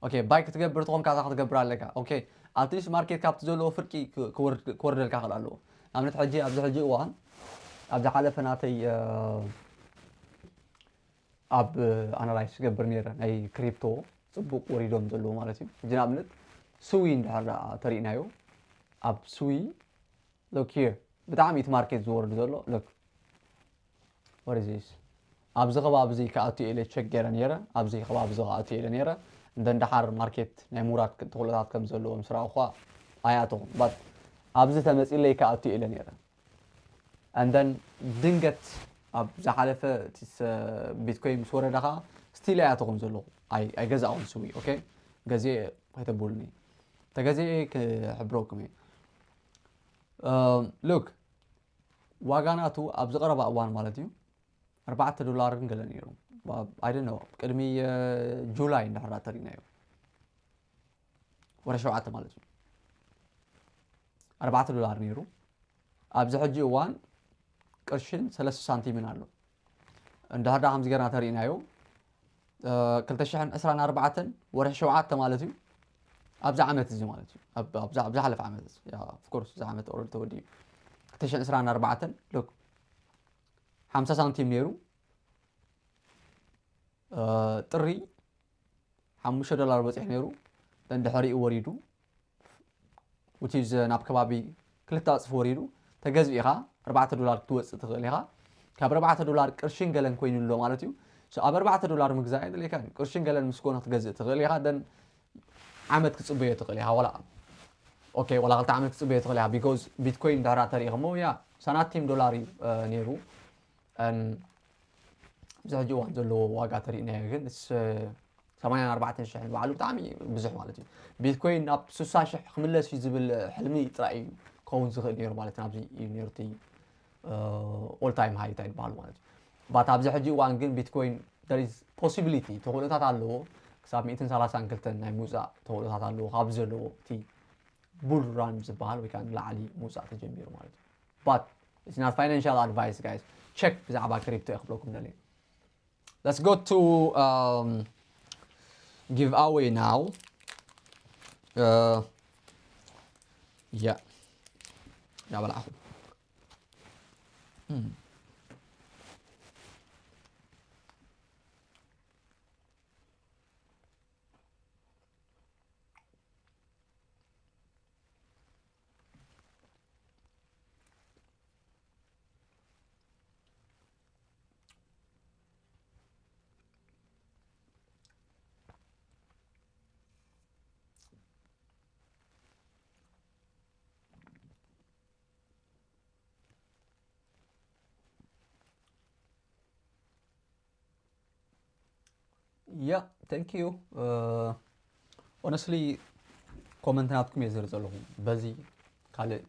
Okay buy ክትገብር ተኾንካ እዛ ክትገብር ኣለካ። Okay at least market cap ቲ ዘለዎ ፍርቂ ክወርደልካ ክእል ኣለዎ። ንኣብነት ሕጂ ኣብዚ ሕጂ እዋን ኣብ ዝሓለፈ ናተይ ኣብ analyze ክገብር ነይረ ናይ crypto ፅቡቅ ወሪዶም ዘለዉ ማለት እዩ። ሕጂ ንኣብነት ስዊ እንድሕር ደኣ ተሪእናዮ ኣብ ስዊ look here ብጣዕሚ እቲ market ዝወርድ ዘሎ look what is this ኣብዚ ከባቢ እዚ ክኣቱ ኢለ check ገይረ ነይረ ኣብዚ ከባቢ እዚ ክኣቱ ኢለ ነይረ እንደ እንድሓር market ናይ ምውራድ ተኽእሎታት ከም ዘለዎ ምስ ረኣኹ ኣይኣተኹን but ኣብዚ ተመፂለይ ክኣቱ ኢለ ነይረ። And then ድንገት ኣብ ዝሓለፈ እቲ ቢትኮይን ምስ ወረደ ከዓ ስቲል እያ ትኾን ዘለኹ። ኣይገዛእኹን ስዊ። ኦኬ፣ ገዜ ከይተብሉኒ፣ ተገዜ ክሕብረኩም እየ። ሉክ፣ ዋጋ ናቱ ኣብዚ ቀረባ እዋን ማለት እዩ ኣርባዕተ ዶላርን ገለ ነይሩ። I don't know፣ ቅድሚ ጁላይ እንድሕር ተሪእናዮ፣ ወረ ሸውዓተ ማለት እዩ፣ ኣርባዕተ ዶላር ነይሩ። ኣብዚ ሕጂ እዋን ቅርሽን ሰለስተ ሳንቲምን ኣሎ። እንድሕር ከምዚ ገርና ተሪእናዮ፣ ክልተ ሽሕን ዕስራን ኣርባዕተን ወርሒ ሸውዓተ ማለት እዩ። ኣብዚ ዓመት እዚ ማለት እዩ፣ ኣብዚ ዝሓለፈ ዓመት እዚ ኦፍኮርስ፣ እዚ ዓመት ኦረዲ ተወዲኡ። ክልተ ሽሕን ዕስራን ኣርባዕተን ሉክ፣ ሓምሳ ሳንቲም ነይሩ። ጥሪ ሓሙሽተ ዶላር በፂሑ ነይሩ። ድሕሪኡ ወሪዱ፣ which is ናብ ከባቢ ክልተ ኣፅፊ ወሪዱ። ተገዝእ ኢኻ፣ ኣርባዕተ ዶላር ክትወፅእ ትኽእል ኢኻ። ካብ ኣርባዕተ ዶላር ቅርሽን ገለን ኮይኑ ኣሎ ማለት እዩ። ኣብ ኣርባዕተ ዶላር ምግዛእ የድልየካ እዩ። ቅርሽን ገለን ምስ ኮነ ክትገዝእ ትኽእል ኢኻ። ደን ዓመት ክትፅበዮ ትኽእል ኢኻ። ዋላ ኦኬ፣ ዋላ ክልተ ዓመት ክትፅበዮ ትኽእል ኢኻ። ቢኮዝ ቢትኮይን ድሕራ ተሪኢኽሞ ያ ሳናቲም ዶላር እዩ ነይሩ። ኣብዚ ሕጂ እዋን ዘለዎ ዋጋ ተሪእናዮ ግን ሰማንያን ኣርባዕተን ሽሕን ባዕሉ ብጣዕሚ ብዙሕ ማለት እዩ። ቢትኮይን ናብ ስሳ ሽሕ ክምለስ እዩ ዝብል ሕልሚ ጥራይ እዩ ክኸውን ዝኽእል ነይሩ ማለት ናብዚ እዩ ነይሩ እቲ ኦል ታይም ሃይ እንታይ ዝበሃል ማለት እዩ። ባት ኣብዚ ሕጂ እዋን ግን ቢትኮይን there is possibility፣ ተኽእሎታት ኣለዎ፣ ክሳብ ሚእትን ሰላሳን ክልተን ናይ ምውፃእ ተኽእሎታት ኣለዎ። ካብዚ ዘለዎ እቲ ቡል ራን ዝበሃል ወይ ከዓ ንላዕሊ ምውፃእ ተጀሚሩ ማለት እዩ። But it's not financial advice, guys. ቸክ ብዛዕባ ክሪፕቶ እየ ክብለኩም ደልየ። Let's go to um, giveaway now. Uh, yeah. ዳበላኹ። Yeah, thank you. Honestly, ኮመንት ናትኩም እየ ዝርኢ ዘለኹ። በዚ ካልእ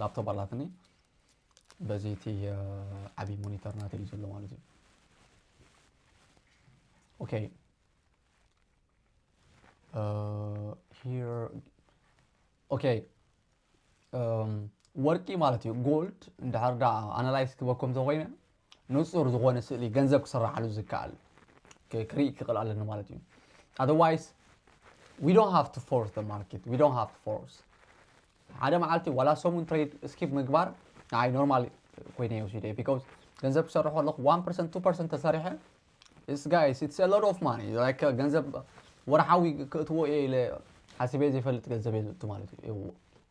ላፕቶፕ ኣላትኒ፣ በዚ እቲ ዓብዪ ሞኒተር ናተይ እዩ ዘሎ ማለት እዩ። ኦኬ፣ here, okay. ወርቂ ማለት እዩ፣ ጎልድ እንድሕር ዳ ኣናላይዝ ክበኩም ተኮይነ ንፁር ዝኾነ ስእሊ ገንዘብ ክስራሓሉ ዝከኣል ክርኢ ክኽእል ኣለኒ ማለት እዩ። Otherwise, we don't have to force the market, we don't have to force ሓደ መዓልቲ ዋላ ሰሙን ትሬድ ስኪፕ ምግባር ንዓይ ኖርማል ኮይነ ይወስደ። ቢካውስ ገንዘብ ክሰርሕ ከለኹ ዋን ፐርሰንት ቱ ፐርሰንት ተሰሪሐ፣ it's guys, it's a lot of money. Like ገንዘብ ወርሓዊ ክእትዎ እየ ኢለ ሓሲበ ዘይፈልጥ ገንዘብ እየ ዝእቱ ማለት እዩ።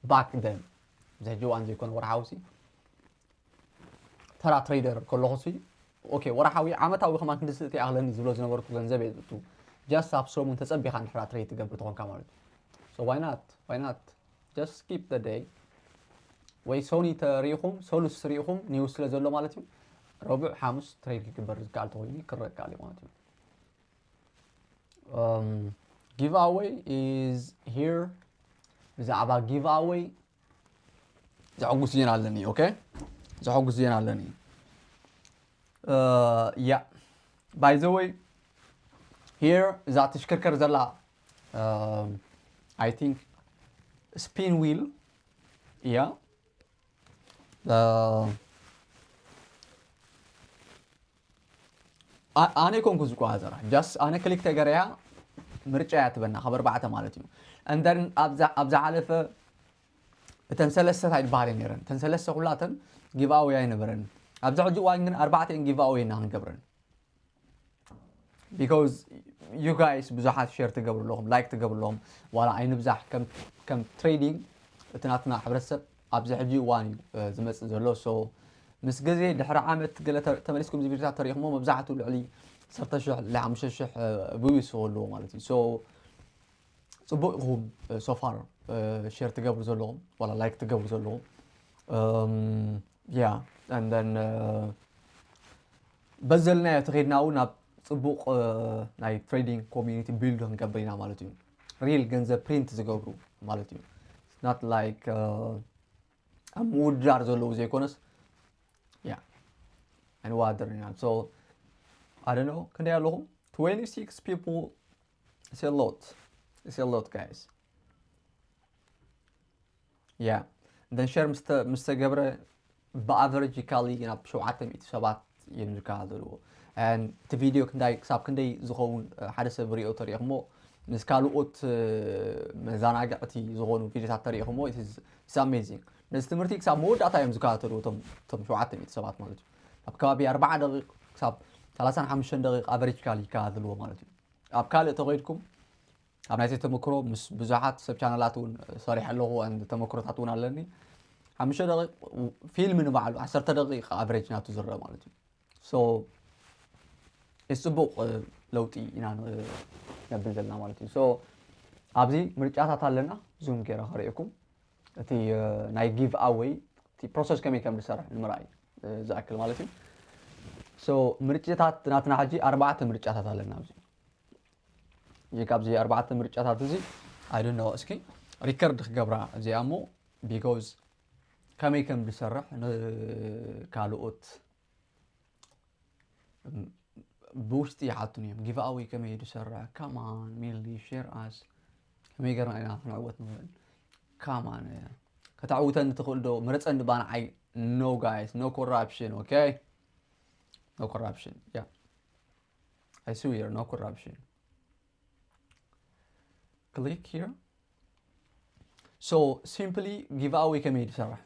ባክ ደን፣ እዚ ሕጂ እዋን ዘይኮነ ወርሓዊ ሲ ተራ ትሬደር ከለኹ ሲ ኦኬ፣ ወርሓዊ ዓመታዊ ከማን ክንዲ ስእቲ ይኣኽለኒ ዝብሎ ዝነበርኩ ገንዘብ እየ ዝእቱ። ጃስት ኣብ ሰሙን ተፀቢኻ እንድሕራ ትሬድ ትገብር ተኾንካ ማለት እዩ። So why not? Why not? Just skip the day። ወይ ሶኒ ተሪኢኹም፣ ሶሉስ ሪኢኹም ኒውስ ስለ ዘሎ ማለት እዩ። ረቡዕ ሓሙስ ትሬድ ክግበር ዝከኣል ተኾይኑ ክረእ ከኣል እዩ ማለት እዩ። Giveaway is here። ብዛዕባ ጊቭኣወይ ዘሐጉስ ዜና ኣለኒ። ኦኬ፣ ዘሐጉስ ዜና ኣለኒ። ያ፣ by the way, here እዛ ትሽክርከር ዘላ I think spin wheel እያ። ኣነ ኮንኩ ዝቆፃፀራ፣ ጃስት ኣነ ክሊክ ተገረያ ምርጫ እያ ትበና ካብ ኣርባዕተ ማለት እዩ። And then ኣብ ዝሓለፈ እተን ሰለስተ እንታይ ዝበሃል ነይረን፣ እተን ሰለስተ ኩላተን ጊቭኣወይ ኣይነበረን። ኣብዚ ሕጂ እዋን ግን ኣርባዕተ እየን ጊቭኣወይ ኢና ክንገብረን። Because you guys ብዙሓት ሼር ትገብሩ ኣለኹም፣ ላይክ ትገብሩ ኣለኹም። ዋላ ኣይንብዛሕ ከም ትሬዲንግ እቲ ናትና ሕብረተሰብ ኣብዚ ሕጂ እዋን እዩ ዝመፅእ ዘሎ። So ምስ ግዜ ድሕሪ ዓመት ገለ ተመሊስኩም እዚ ቪድዮታት ተሪኢኹሞ መብዛሕትኡ ልዕሊ ዓሰርተ ሽሕ፣ ልዕሊ ሓሙሽተ ሽሕ ቪውስ ኣለዎ ማለት እዩ። So ጽቡቕ ኢኹም። So far share ትገብሩ ዘለኹም ዋላ like ትገብሩ ዘለኹም። Yeah, and then በዚ ዘለናዮ ተኸድና እውን ናብ ጽቡቕ ናይ trading community build ክንገብር ኢና ማለት እዩ። Real ገንዘብ print ዝገብሩ ማለት እዩ። Not like ኣብ ምውዳር ዘለዉ ዘይኮነስ። Yeah, and what the so I don't know, ክንደይ ኣለኹም? Twenty-six people. It's a lot. It's a lot, guys. Yeah, then share ምስ ተገብረ ብኣቨሬጅ ይካል ናብ ሸውዓተ ሚእቲ ሰባት እዮም ዝከታተልዎ። እቲ ቪድዮ ክንዳይ ክሳብ ክንደይ ዝኸውን ሓደ ሰብ ሪኦ ተሪኢኹሞ፣ ምስ ካልኦት መዘናግዕቲ ዝኾኑ ቪድዮታት ተሪኢኹሞ፣ it's amazing። ነዚ ትምህርቲ ክሳብ መወዳእታ እዮም ዝከታተልዎ እቶም ሸውዓተ ሚእቲ ሰባት ማለት እዩ። ኣብ ከባቢ ኣርባዓ ደቂቕ ክሳብ ሰላሳን ሓሙሽተን ደቂቕ ኣቨሬጅ ካል ይከታተልዎ ማለት እዩ። ኣብ ካልእ ተኸይድኩም ኣብ ናይተይ ተመክሮ ምስ ብዙሓት ሰብ ቻነላት እውን ሰሪሐ ኣለኹ። And ተመክሮታት እውን ኣለኒ። ሓሙሽተ ደቂቕ ፊልም ንባዕሉ ዓሰርተ ደቂቕ ኣቨሬጅ ናቱ ዝረአ ማለት እዩ። So it's ጽቡቕ ለውጢ ኢና ነብል ዘለና ማለት እዩ። So ኣብዚ ምርጫታት ኣለና። ዙም ገይረ ከርእየኩም እቲ ናይ ጊቭ ኣወይ እቲ ፕሮሰስ ከመይ ከም ዝሰርሕ ንምርኣይ ዝኣክል ማለት እዩ። So ምርጫታት ናትና ሕጂ ኣርባዕተ ምርጫታት ኣለና ኣብዚ። እዚ ካብዚ ኣርባዕተ ምርጫታት እዚ I don't know፣ እስኪ ሪከርድ ክገብራ እዚኣ እሞ፣ because ከመይ ከም ዝሰርሕ ንካልኦት ብውሽጢ ይሓቱኒ እዮም። ጊቭ ኣወይ ከመይ ዝሰርሕ? Come on ሚሊ፣ share us። ከመይ ገርና ኢና ክንዕወት ንኽእል? Come on። ከተዕውተኒ ትኽእል ዶ? ምረፀኒ ባንዓይ። No guys, no corruption, okay? No corruption. Yeah, I swear, no corruption. Click here. So simply ጊቭ ኣወይ ከመይ ዝሰርሕ?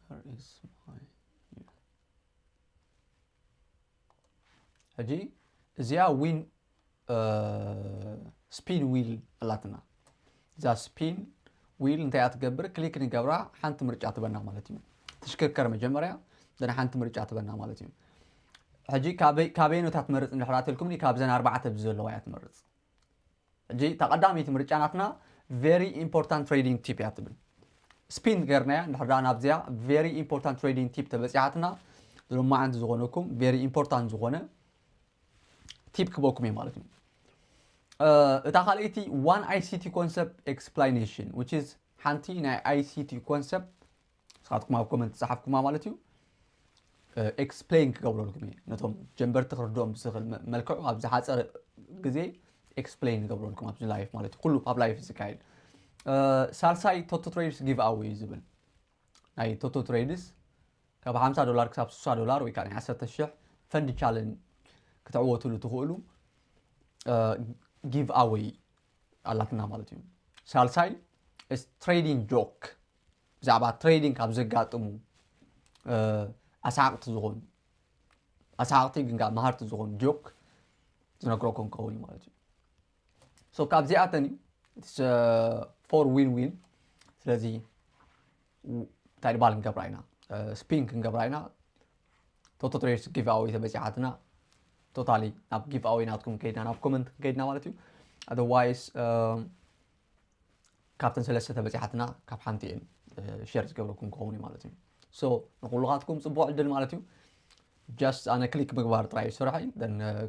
Where is my ሕጂ እዚኣ ዊን ስፒን ዊል ኣላትና። እዛ ስፒን ዊል እንታይ እያ ትገብር? ክሊክ ንገብራ፣ ሓንቲ ምርጫ ትበና ማለት እዩ። ትሽክርከር መጀመርያ፣ ዘን ሓንቲ ምርጫ ትበና ማለት እዩ። ሕጂ ካበይ፣ ካበየኖታ ትመርጽ እንድሕር ኣትልኩምኒ፣ ካብዘን ኣርባዕተ ብዘለዋ እያ ትመርጽ። ሕጂ እታ ቀዳመይቲ ምርጫ ናትና very important trading tip እያ ትብል። ስፒን ገርናያ እንድሕር ደኣ ናብዚኣ very important trading tip ተበጺሓትና፣ ሎማዓንቲ ዝኾነኩም very important ዝኾነ ቲፕ ክበኩም እየ ማለት እዩ። እታ ካልኣይቲ one I C T concept explanation, which is ሓንቲ ናይ I C T concept ንስኻትኩም ኣብ ኮመንት ዝጸሓፍኩማ ማለት እዩ። ኤክስፕሌን ክገብረልኩም እየ፣ ነቶም ጀንበርቲ ክርድኦም ብዝኽእል መ-፣ መልክዑ ኣብ ዝሓጸረ ግዜ ኤክስፕሌን ክገብረልኩም ኣብዚ ላይፍ ማለት እዩ። ኩሉ ኣብ ላይፍ ዝካየድ። ሳልሳይ ቶቶ ትሬድስ ጊቭ ኣዌይ እዩ ዝብል። ናይ ቶቶ ትሬድስ ካብ ሓምሳ ዶላር ክሳብ ስሳ ዶላር ወይ ከዓ ናይ ዓሰርተ ሽሕ ፈንድ ቻለንጅ ክትዕወትሉ ትኽእሉ ጊቭ ኣዌይ ኣላትና ማለት እዩ። ሳልሳይ ትሬዲንግ ጆክ፣ ብዛዕባ ትሬዲንግ ካብ ዘጋጥሙ ኣሳሓቕቲ ዝኾኑ፣ ኣሳሓቕቲ ግን ከዓ መሃርቲ ዝኾኑ ጆክ ዝነግረኩም ክኸውን እዩ ማለት እዩ። So ካብዚኣተን እዩ ፎር ዊን ዊን። ስለዚ እንታይ ድባል ክንገብራ ኢና? ስፒን ክንገብራ ኢና። ቶቶ ትሬድስ ጊቭ ኣዌይ ተበፂሓትና። ቶታሊ ናብ ጊቭ ኣዌይ ናትኩም ከይድና፣ ናብ ኮመንት ከይድና ማለት እዩ። Otherwise ካብተን ሰለስተ ተበፂሓትና ካብ ሓንቲ እየን ሼር ዝገብረኩም ክኸውን እዩ ማለት እዩ። So ንኩሉኻትኩም ፅቡቕ ዕድል ማለት እዩ። ጀስት ኣነ ክሊክ ምግባር ጥራይ እዩ ስራሐይ።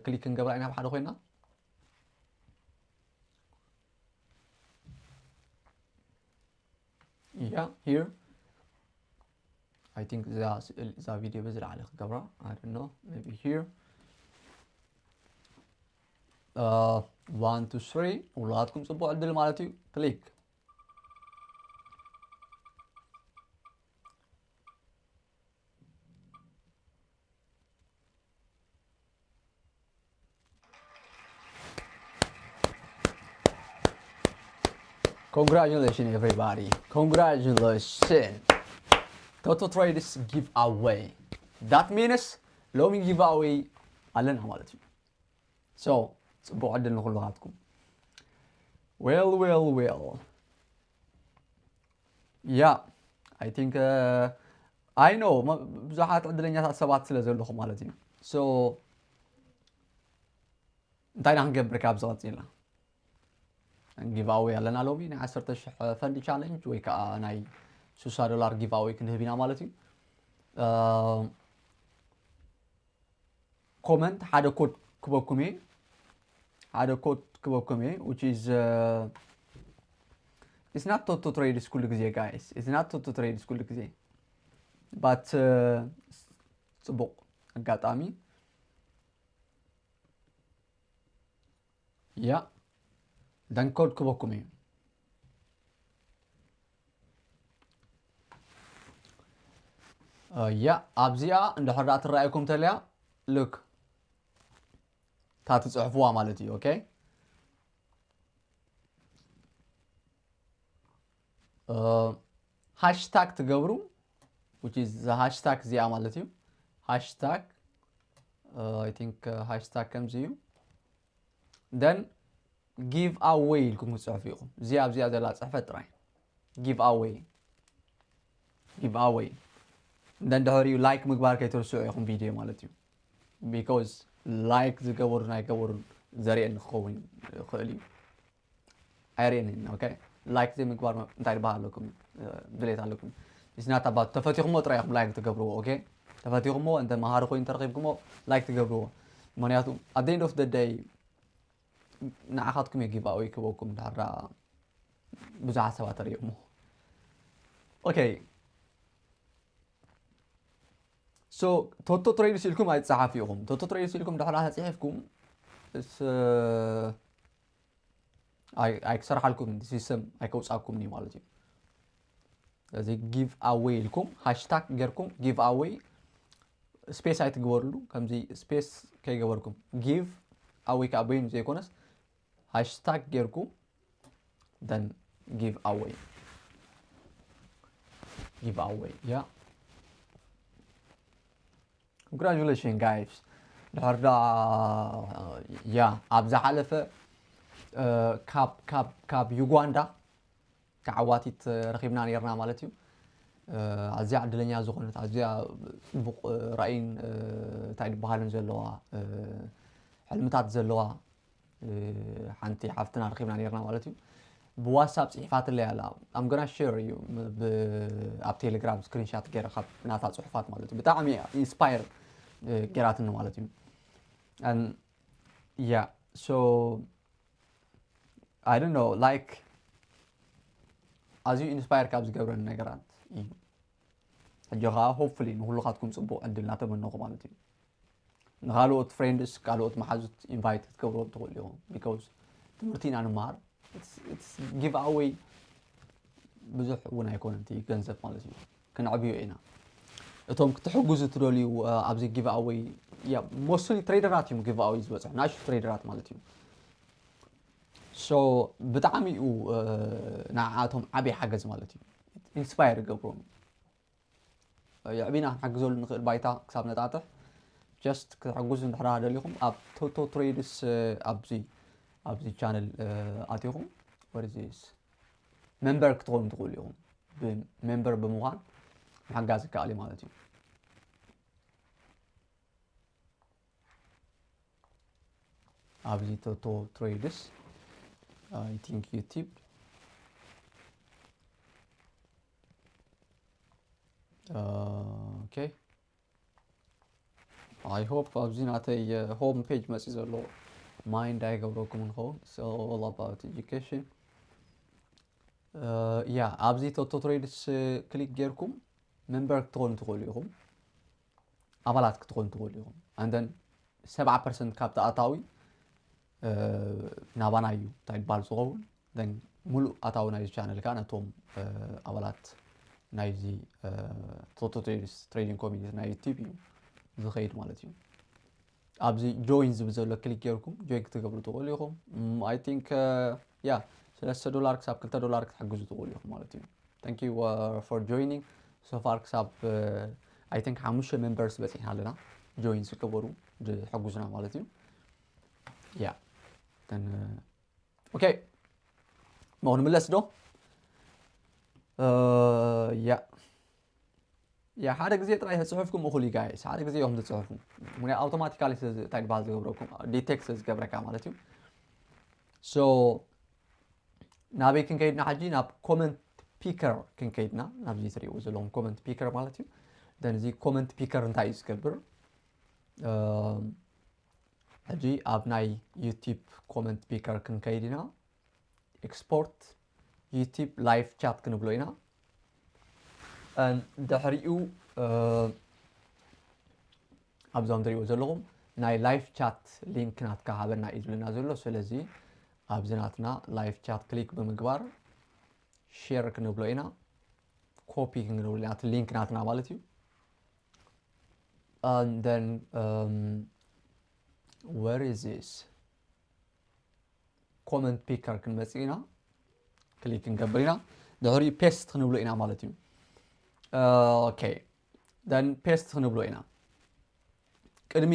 ክሊክ ክንገብራ ኢና ኣብ ሓደ ኮይና። Yeah, here. I think እዛ ስእል፣ እዛ ቪድዮ ብዝለዓለ ክገብራ። I don't know, maybe here. One, two, three. ውላድኩም ጽቡቕ ዕድል ማለት እዩ። ክሊክ። Congratulations, everybody. Congratulations. Toto Traders giveaway. That means ሎሚ ጊቭኣዌይ ኣለና ማለት እዩ። So ጽቡቕ ዕድል ንኹልኻትኩም። Well, well, well. Yeah, I think I know ብዙሓት ዕድለኛታት ሰባት ስለ ዘለኹ ማለት እዩ። So እንታይ ኢና ክንገብር ካብ ዝቐፂልና? ጊቫወይ ኣለና ሎሚ ናይ ዓሰርተ ሽሕ ፈንድ ቻለንጅ ወይ ከዓ ናይ ስሳ ዶላር ጊቫወይ ክንህብ ኢና ማለት እዩ። ኮመንት ሓደ ኮድ ክበኩም እየ ሓደ ኮድ ክበኩም እየ which is it's not ቶቶ ትሬድስ ኩሉ ግዜ guys, it's not ቶቶ ትሬድስ ኩሉ ግዜ but ጽቡቕ ኣጋጣሚ ያ ደንኮድ ክበኩም እዩ። ያ ኣብዚኣ እንድሕር ዳ ትረኣየኩም ተልያ ልክ እታ ትፅሕፍዋ ማለት እዩ። ኦኬ ሃሽታግ ትገብሩ which is ሃሽታግ እዚኣ ማለት እዩ። ሃሽታግ I think ሃሽታግ ከምዚ እዩ። Then give away ኢልኩም ክፅሕፉ ኢኹም። እዚኣ ኣብዚኣ ዘላ ፅሕፈት ጥራይ give away give away። Then ድሕሪኡ ላይክ ምግባር ከይትርስዑ ኢኹም ቪድዮ ማለት እዩ። Because ላይክ ዝገበሩን ኣይገበሩን ዘርእየኒ ክኸውን ይኽእል እዩ። ኣይርእየንን። ኦኬ ላይክ ዘይምግባር እንታይ ዝበሃል ኣለኩም? ድሌት ኣለኩም። It's not about ተፈቲኹሞ ጥራይ ኢኹም ላይክ ትገብርዎ። ኦኬ ተፈቲኹሞ እንተ መሃሪ ኮይኑ ተረኺብኩሞ ላይክ ትገብርዎ። ምክንያቱ at the end of the day ንዓኻትኩም እየ ጊቫወይ ክበኩም ድሕር ብዙሓት ሰባት ተሪኦሞ። ኦኬ so ቶቶ ትሬድስ ኢልኩም ኣይትፀሓፉ ኢኹም። ቶቶ ትሬድስ ኢልኩም ድሕር ተፅሒፍኩም እስ ኣይክሰርሓልኩም ሲስተም ኣይከውፃኩም እዩ ማለት እዩ። ስለዚ give away ኢልኩም ሃሽታግ ጌርኩም give away ስፔስ ኣይትግበርሉ። ከምዚ ስፔስ ከይገበርኩም give away ከዓ በይኑ ዘይኮነስ ሃሽታግ ጌርኩም then give away give away ያ congratulations guys። ድሕር ዳ ያ ኣብ ዝሓለፈ ካብ ካብ ካብ ዩጋንዳ ተዓዋቲት ረኺብና ነርና ማለት እዩ። ኣዝያ ዕድለኛ ዝኾነት ኣዝያ ፅቡቕ ራእይን እንታይ ዝበሃልን ዘለዋ ሕልምታት ዘለዋ ሓንቲ ሓፍትና ረኺብና ነርና ማለት እዩ። ብዋትሳፕ ፅሒፋትለይ ኣላ። I'm gonna share እዩ ኣብ ቴሌግራም ስክሪንሻት ገይረ ካብ ናታ ፅሑፋት ማለት እዩ። ብጣዕሚ ኢንስፓየር ገይራትኒ ማለት እዩ። ያ so I don't know like ኣዝዩ ኢንስፓየር ካብ ዝገብረኒ ነገራት እዩ። ሕጂ ከዓ hopefully ንኩልኻትኩም ፅቡቕ ዕድል እናተመነኹ ማለት እዩ። ንካልኦት ፍሬንድስ ካልኦት መሓዙት ኢንቫይት ክትገብርዎም ትኽእሉ ኢኹም። Because ትምህርቲ ኢና ንመሃር። Give away ብዙሕ እውን ኣይኮነን እቲ ገንዘብ ማለት እዩ። ክነዕብዮ ኢና። እቶም ክትሕግዙ ትደልዩ ኣብዚ give away mostly ትሬደራት እዮም give away ዝበፅሑ ናሹ ትሬደራት ማለት እዩ። So ብጣዕሚ እዩ ንዓኣቶም ዓብይ ሓገዝ ማለት እዩ። ኢንስፓየር ይገብሮም። የዕቢና ክንሓግዘሉ ንኽእል ባይታ ክሳብ ነጣጥሕ just ክትሕግዙ እንድሕር ደሊኹም ኣብ ቶቶ ትሬድስ ኣብዚ ኣብዚ ቻነል ኣቲኹም ወደዚስ ሜምበር ክትኾኑ ትኽእሉ ኢኹም። ብሜምበር ብምዃን ምሕጋዝ ይከኣል እዩ ማለት እዩ። ኣብዚ ቶቶ ትሬድስ I think you tipped okay I hope ኣብዚ ናተይ ሆም ፔጅ መፂ ዘሎ ማይንድ ኣይገብረኩም ንኸውን። All about education ያ ኣብዚ ቶቶ ትሬድስ ክሊክ ጌርኩም ሜምበር ክትኾኑ ትኽእሉ ኢኹም። ኣባላት ክትኾኑ ትኽእሉ ኢኹም። And then ሰብዓ ፐርሰንት ካብ ተኣታዊ ናባና እዩ እንታይ ይባል ዝኸውን። Then ሙሉእ ኣታዊ ናይዚ ቻነል ከዓ ነቶም ኣባላት ናይዚ ቶቶ ትሬድስ ትሬዲንግ ኮሚኒቲ ናይ ዩቲብ እዩ ዝኸይድ ማለት እዩ። ኣብዚ ጆይን ዝብል ዘሎ ክሊክ ጌርኩም ጆይን ክትገብሩ ትኽእሉ ኢኹም። I think ያ ሰለስተ ዶላር ክሳብ ክልተ ዶላር ክትሕግዙ ትኽእሉ ኢኹም ማለት እዩ። Thank you for joining so far ክሳብ I think ሓሙሽተ ሜምበርስ በፂሕና ኣለና ጆይን ዝገበሩ ዝሕግዙና ማለት እዩ። ያ ኦኬ ሞ ክንምለስ ዶ? ያ ያ ሓደ ግዜ ጥራይ ተፅሑፍኩም እኹል እዩ ጋይስ። ሓደ ግዜ እዮም ዝፅሑፉ። ምክንያቱ ኣውቶማቲካሊ እንታይ ዝበሃል ዝገብረኩም፣ ዲቴክት ዝገብረካ ማለት እዩ። So ናበይ ክንከይድና ሕጂ? ናብ ኮመንት ፒከር ክንከይድና፣ ናብዚ ትሪእዎ ዘለኹም ኮመንት ፒከር ማለት እዩ። Then እዚ ኮመንት ፒከር እንታይ እዩ ዝገብር? ሕጂ ኣብ ናይ ዩቲብ ኮመንት ፒከር ክንከይድ ኢና። ኤክስፖርት ዩቲብ ላይቭ ቻት ክንብሎ ኢና። ድሕሪኡ ኣብዞም ትሪእዎ ዘለኹም ናይ ላይቭ ቻት ሊንክ ናትካ ሃበና እዩ ዝብለና ዘሎ። ስለዚ ኣብዚ ናትና ላይቭ ቻት ክሊክ ብምግባር ሼር ክንብሎ ኢና፣ ኮፒ ክንብሎ ኢና፣ እቲ ሊንክ ናትና ማለት እዩ። And then um, where is this? ኮመንት ፒከር ክንመፅእ ኢና፣ ክሊክ ክንገብር ኢና። ድሕሪ ፔስት ክንብሎ ኢና ማለት እዩ። ኦኬ፣ then ፔስት ክንብሎ ኢና። ቅድሚ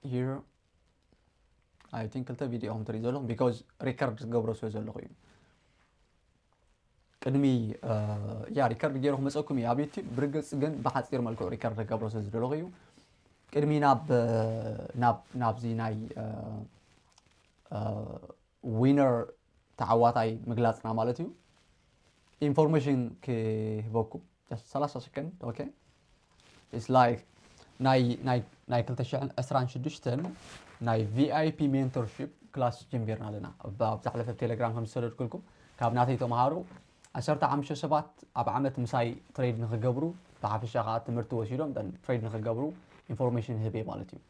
here I think ክልተ ቪዲዮ ከም ትርኢ ዘለኹም because ሪከርድ ዝገብሮ ስለ ዘለኹ እዩ። ቅድሚ ያ ሪከርድ ገይሩ ክመፀኩም እዩ ኣብ ዩቲብ። ብርግፅ ግን ብሓፂር መልክዑ ሪከርድ ክገብሮ ስለ ዝደለኹ እዩ። ቅድሚ ናብ ናብ ናብዚ ናይ ዊነር ተዓዋታይ ምግላፅና ማለት እዩ፣ ኢንፎርሜሽን ክህበኩም። Just ሰላሳ ሰከንድ። ኦኬ፣ it's like ናይ ናይ ናይ ክልተ ሽሕን ዕስራን ሽዱሽተን ናይ ቪኣይፒ ሜንቶርሺፕ ክላስ ጀሚርና ኣለና። ኣብ ዝሓለፈ ቴሌግራም ከም ዝሰደድኩልኩም፣ ካብ ናተይ ተምሃሩ ዓሰርተ ሓሙሽተ ሰባት ኣብ ዓመት ምሳይ ትሬድ ንክገብሩ፣ ብሓፈሻ ከዓ ትምህርቲ ወሲዶም ትሬድ ንክገብሩ ኢንፎርሜሽን ህብ ማለት እዩ።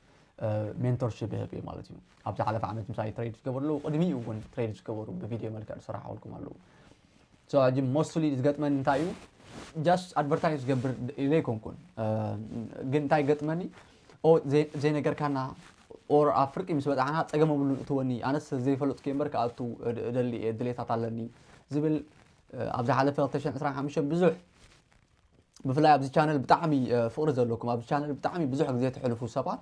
ሜንቶርሺፕ ህብ ማለት እዩ። ኣብ ዝሓለፈ ዓመት ምሳይ ትሬድ ዝገበሩ ኣለዉ፣ ቅድሚኡ እውን ትሬድ ዝገበሩ ብቪድዮ መልክዕ ዝሰራሕኩልኩም ኣለዉ። So ሕጂ ሞስትሊ ዝገጥመኒ እንታይ እዩ? ጃስት ኣድቨርታይዝ ዝገብር ኢለ ኣይኮንኩን። ግን እንታይ ገጥመኒ? ኦ፣ ዘይ- ዘይነገርካና ኦር ኣብ ፍርቂ ምስ በፃሕና ፀገም ኣብሉ እትወኒ፣ ኣነስ ዘይፈለጥኩ እምበር ክኣቱ እደ- እደሊ እየ፣ ድሌታት ኣለኒ ዝብል። ኣብ ዝሓለፈ ክልተ ሽሕን ዕስራን ሓሙሽተን ብዙሕ፣ ብፍላይ ኣብዚ ቻነል ብጣዕሚ ፍቅሪ ዘለኩም፣ ኣብዚ ቻነል ብጣዕሚ ብዙሕ ግዜ ትሕልፉ ሰባት፣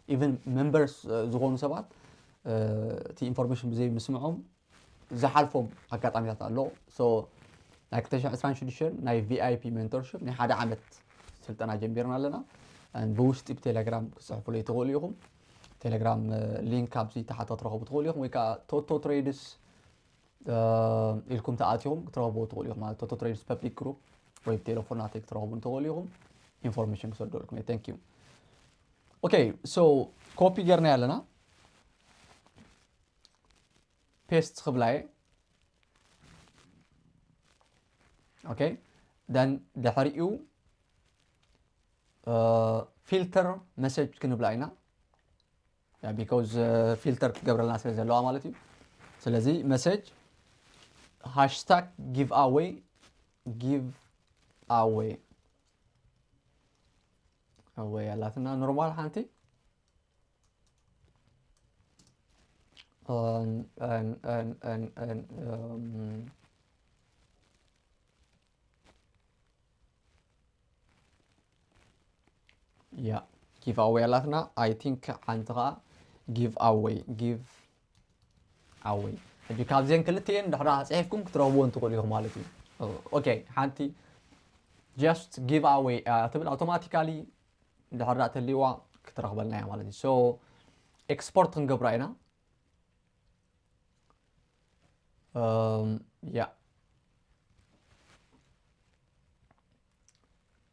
ኢቨን ሜምበርስ ዝኾኑ ሰባት፣ እቲ ኢንፎርሜሽን ብዘይ ምስምዖም ዝሓልፎም ኣጋጣሚታት ኣሎ። So ናይ ክልተ ሽሕን ዕስራን ሽዱሽተን ናይ ቪኣይፒ ሜንቶርሽፕ ናይ ሓደ ዓመት ስልጠና ጀሚርና ኣለና። ብውሽጢ ብቴሌግራም ክፅሕፉለይ ትኽእሉ ኢኹም። ቴሌግራም ሊንክ ኣብዚ ታሕቲ ክትረኽቡ ትኽእሉ ኢኹም፣ ወይ ከዓ ቶቶ ትሬድስ ኢልኩም ተኣቲኹም ክትረኽብዎ ትኽእሉ ኢኹም። ማለት ቶቶ ትሬድስ ፐብሊክ ግሩፕ ወይ ብቴሌፎን ናተይ ክትረኽቡ ትኽእሉ ኢኹም። ኢንፎርሜሽን ክሰደልኩም እየ። Thank you። ኦኬ፣ so ኮፒ ጌርና ኣለና። ፔስት ክብላ እየ። ኦኬ፣ then ድሕሪኡ ፊልተር መሴጅ ክንብላ ኢና። ቢካውዝ ፊልተር ክትገብረልና ስለ ዘለዋ ማለት እዩ። ስለዚ መሴጅ ሃሽታግ ጊቭ ኣዌይ፣ ጊቭ ኣዌይ ኣወይ ኣላትና ኖርማል ሓንቲ ያ ጊቭ ኣወይ ኣላትና። ኣይ ቲንክ ሓንቲ ከዓ ጊቭ ኣወይ፣ ጊቭ ኣወይ። ሕጂ ካብዚአን ክልቲኤን ድሕራ ፅሒፍኩም ክትረኽብዎን ትኽእሉ ኢኹም ማለት እዩ። ኦኬ፣ ሓንቲ ጀስት ጊቭ ኣወይ ትብል ኣውቶማቲካሊ ድሕር ዳኣ ተልይዋ ክትረኽበልና እያ ማለት እዩ። So ኤክስፖርት ክንገብራ ኢና። ያ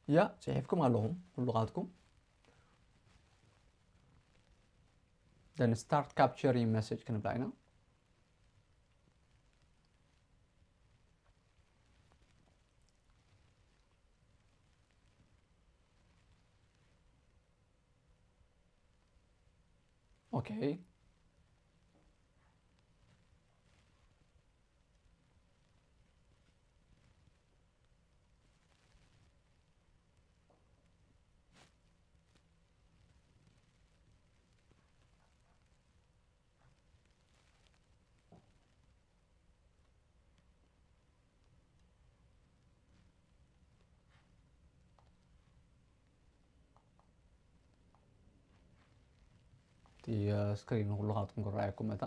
ያ ፅሒፍኩም ኣለኹም ኩሉኻትኩም። Then start capturing message ክንብላ ኢና። ኦኬ። እቲ ስክሪን ንኩልኻትኩም ክረኣየኩም መታ።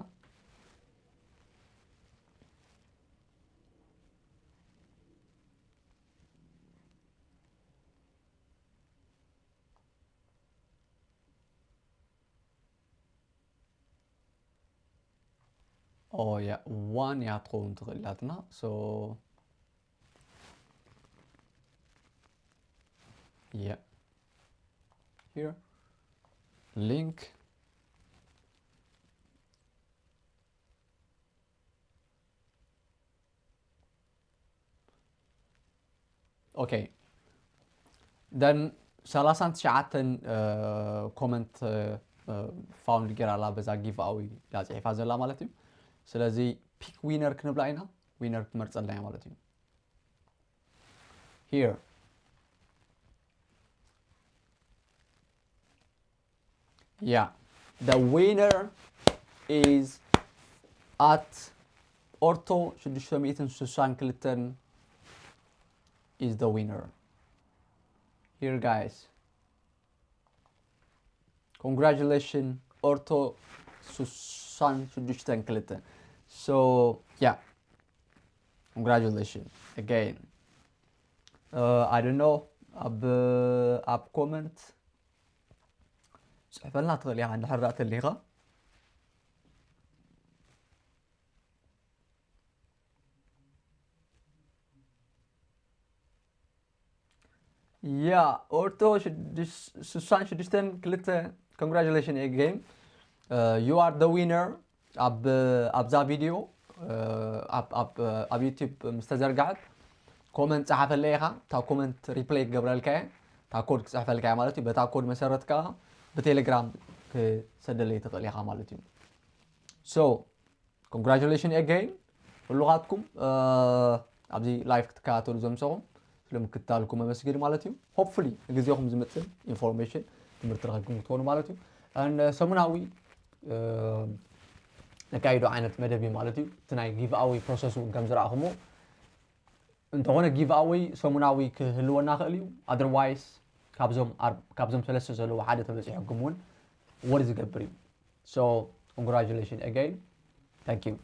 Oh yeah, one እያ ትኸውን ትኽእል ኢላትና። So yeah, here link. Okay, then ሰላሳን ትሽዓተን comment found ጌራ ኣላ፣ በዛ give away ኢላ ጽሒፋ ዘላ ማለት እዩ። ስለዚ pick winner ክንብላ ኢና፣ winner ክትመርጸልና እያ ማለት እዩ። Here, yeah, the winner is at ኦርቶ ሽዱሽተ ሚእትን ስሳን ክልተን is the winner. Here, guys, congratulations, ኦርቶ ስሳን ሽዱሽተን ክልተን። So yeah, congratulations again. Uh, I don't know, ኣብ ኣብ comment ጽሕፈልና ትኽእል ኢኻ እንድሕር ደኣ ተሊኻ። Yeah, ኦርቶ ሽዱሽ- ስሳን ሽዱሽተን ክልተ, congratulations again. Uh, you are the winner. ኣብ ኣብዛ ቪድዮ ኣብ ኣብ ኣብ YouTube ምስ ተዘርግሐት comment ጸሓፈለይ ኢኻ። እታ comment reply ክገብረልካ እየ። እታ ኮድ ክጽሕፈልካ እየ ማለት እዩ። በታ ኮድ መሰረት ከኣ ብቴሌግራም ክሰደለይ ትኽእል ኢኻ ማለት እዩ። So congratulations again ኩሉኻትኩም ኣብዚ live ክትከታተሉ ዘምሰኹም ስለምክትታልኩም ኣመስግን ማለት እዩ። Hopefully ንግዜኹም ዝምጥን information ትምህርቲ ረኺብኩም ክትኮኑ ማለት እዩ። And ሰሙናዊ ነካይዶ ዓይነት መደብ እዩ ማለት እዩ። እቲ ናይ give away process እውን ከም ዝረኣኹሞ እንተኾነ give away ሰሙናዊ ክህልወና ክእል እዩ። Otherwise ካብዞም ኣር- ካብዞም ሰለስተ ዘለዉ ሓደ ተበፂሕኩም እውን ወር ዝገብር እዩ። So congratulations again. Thank you.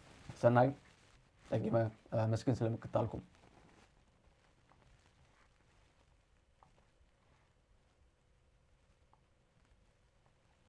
ሰናይ ደጊመ ኣመስግን ስለምክትታልኩም።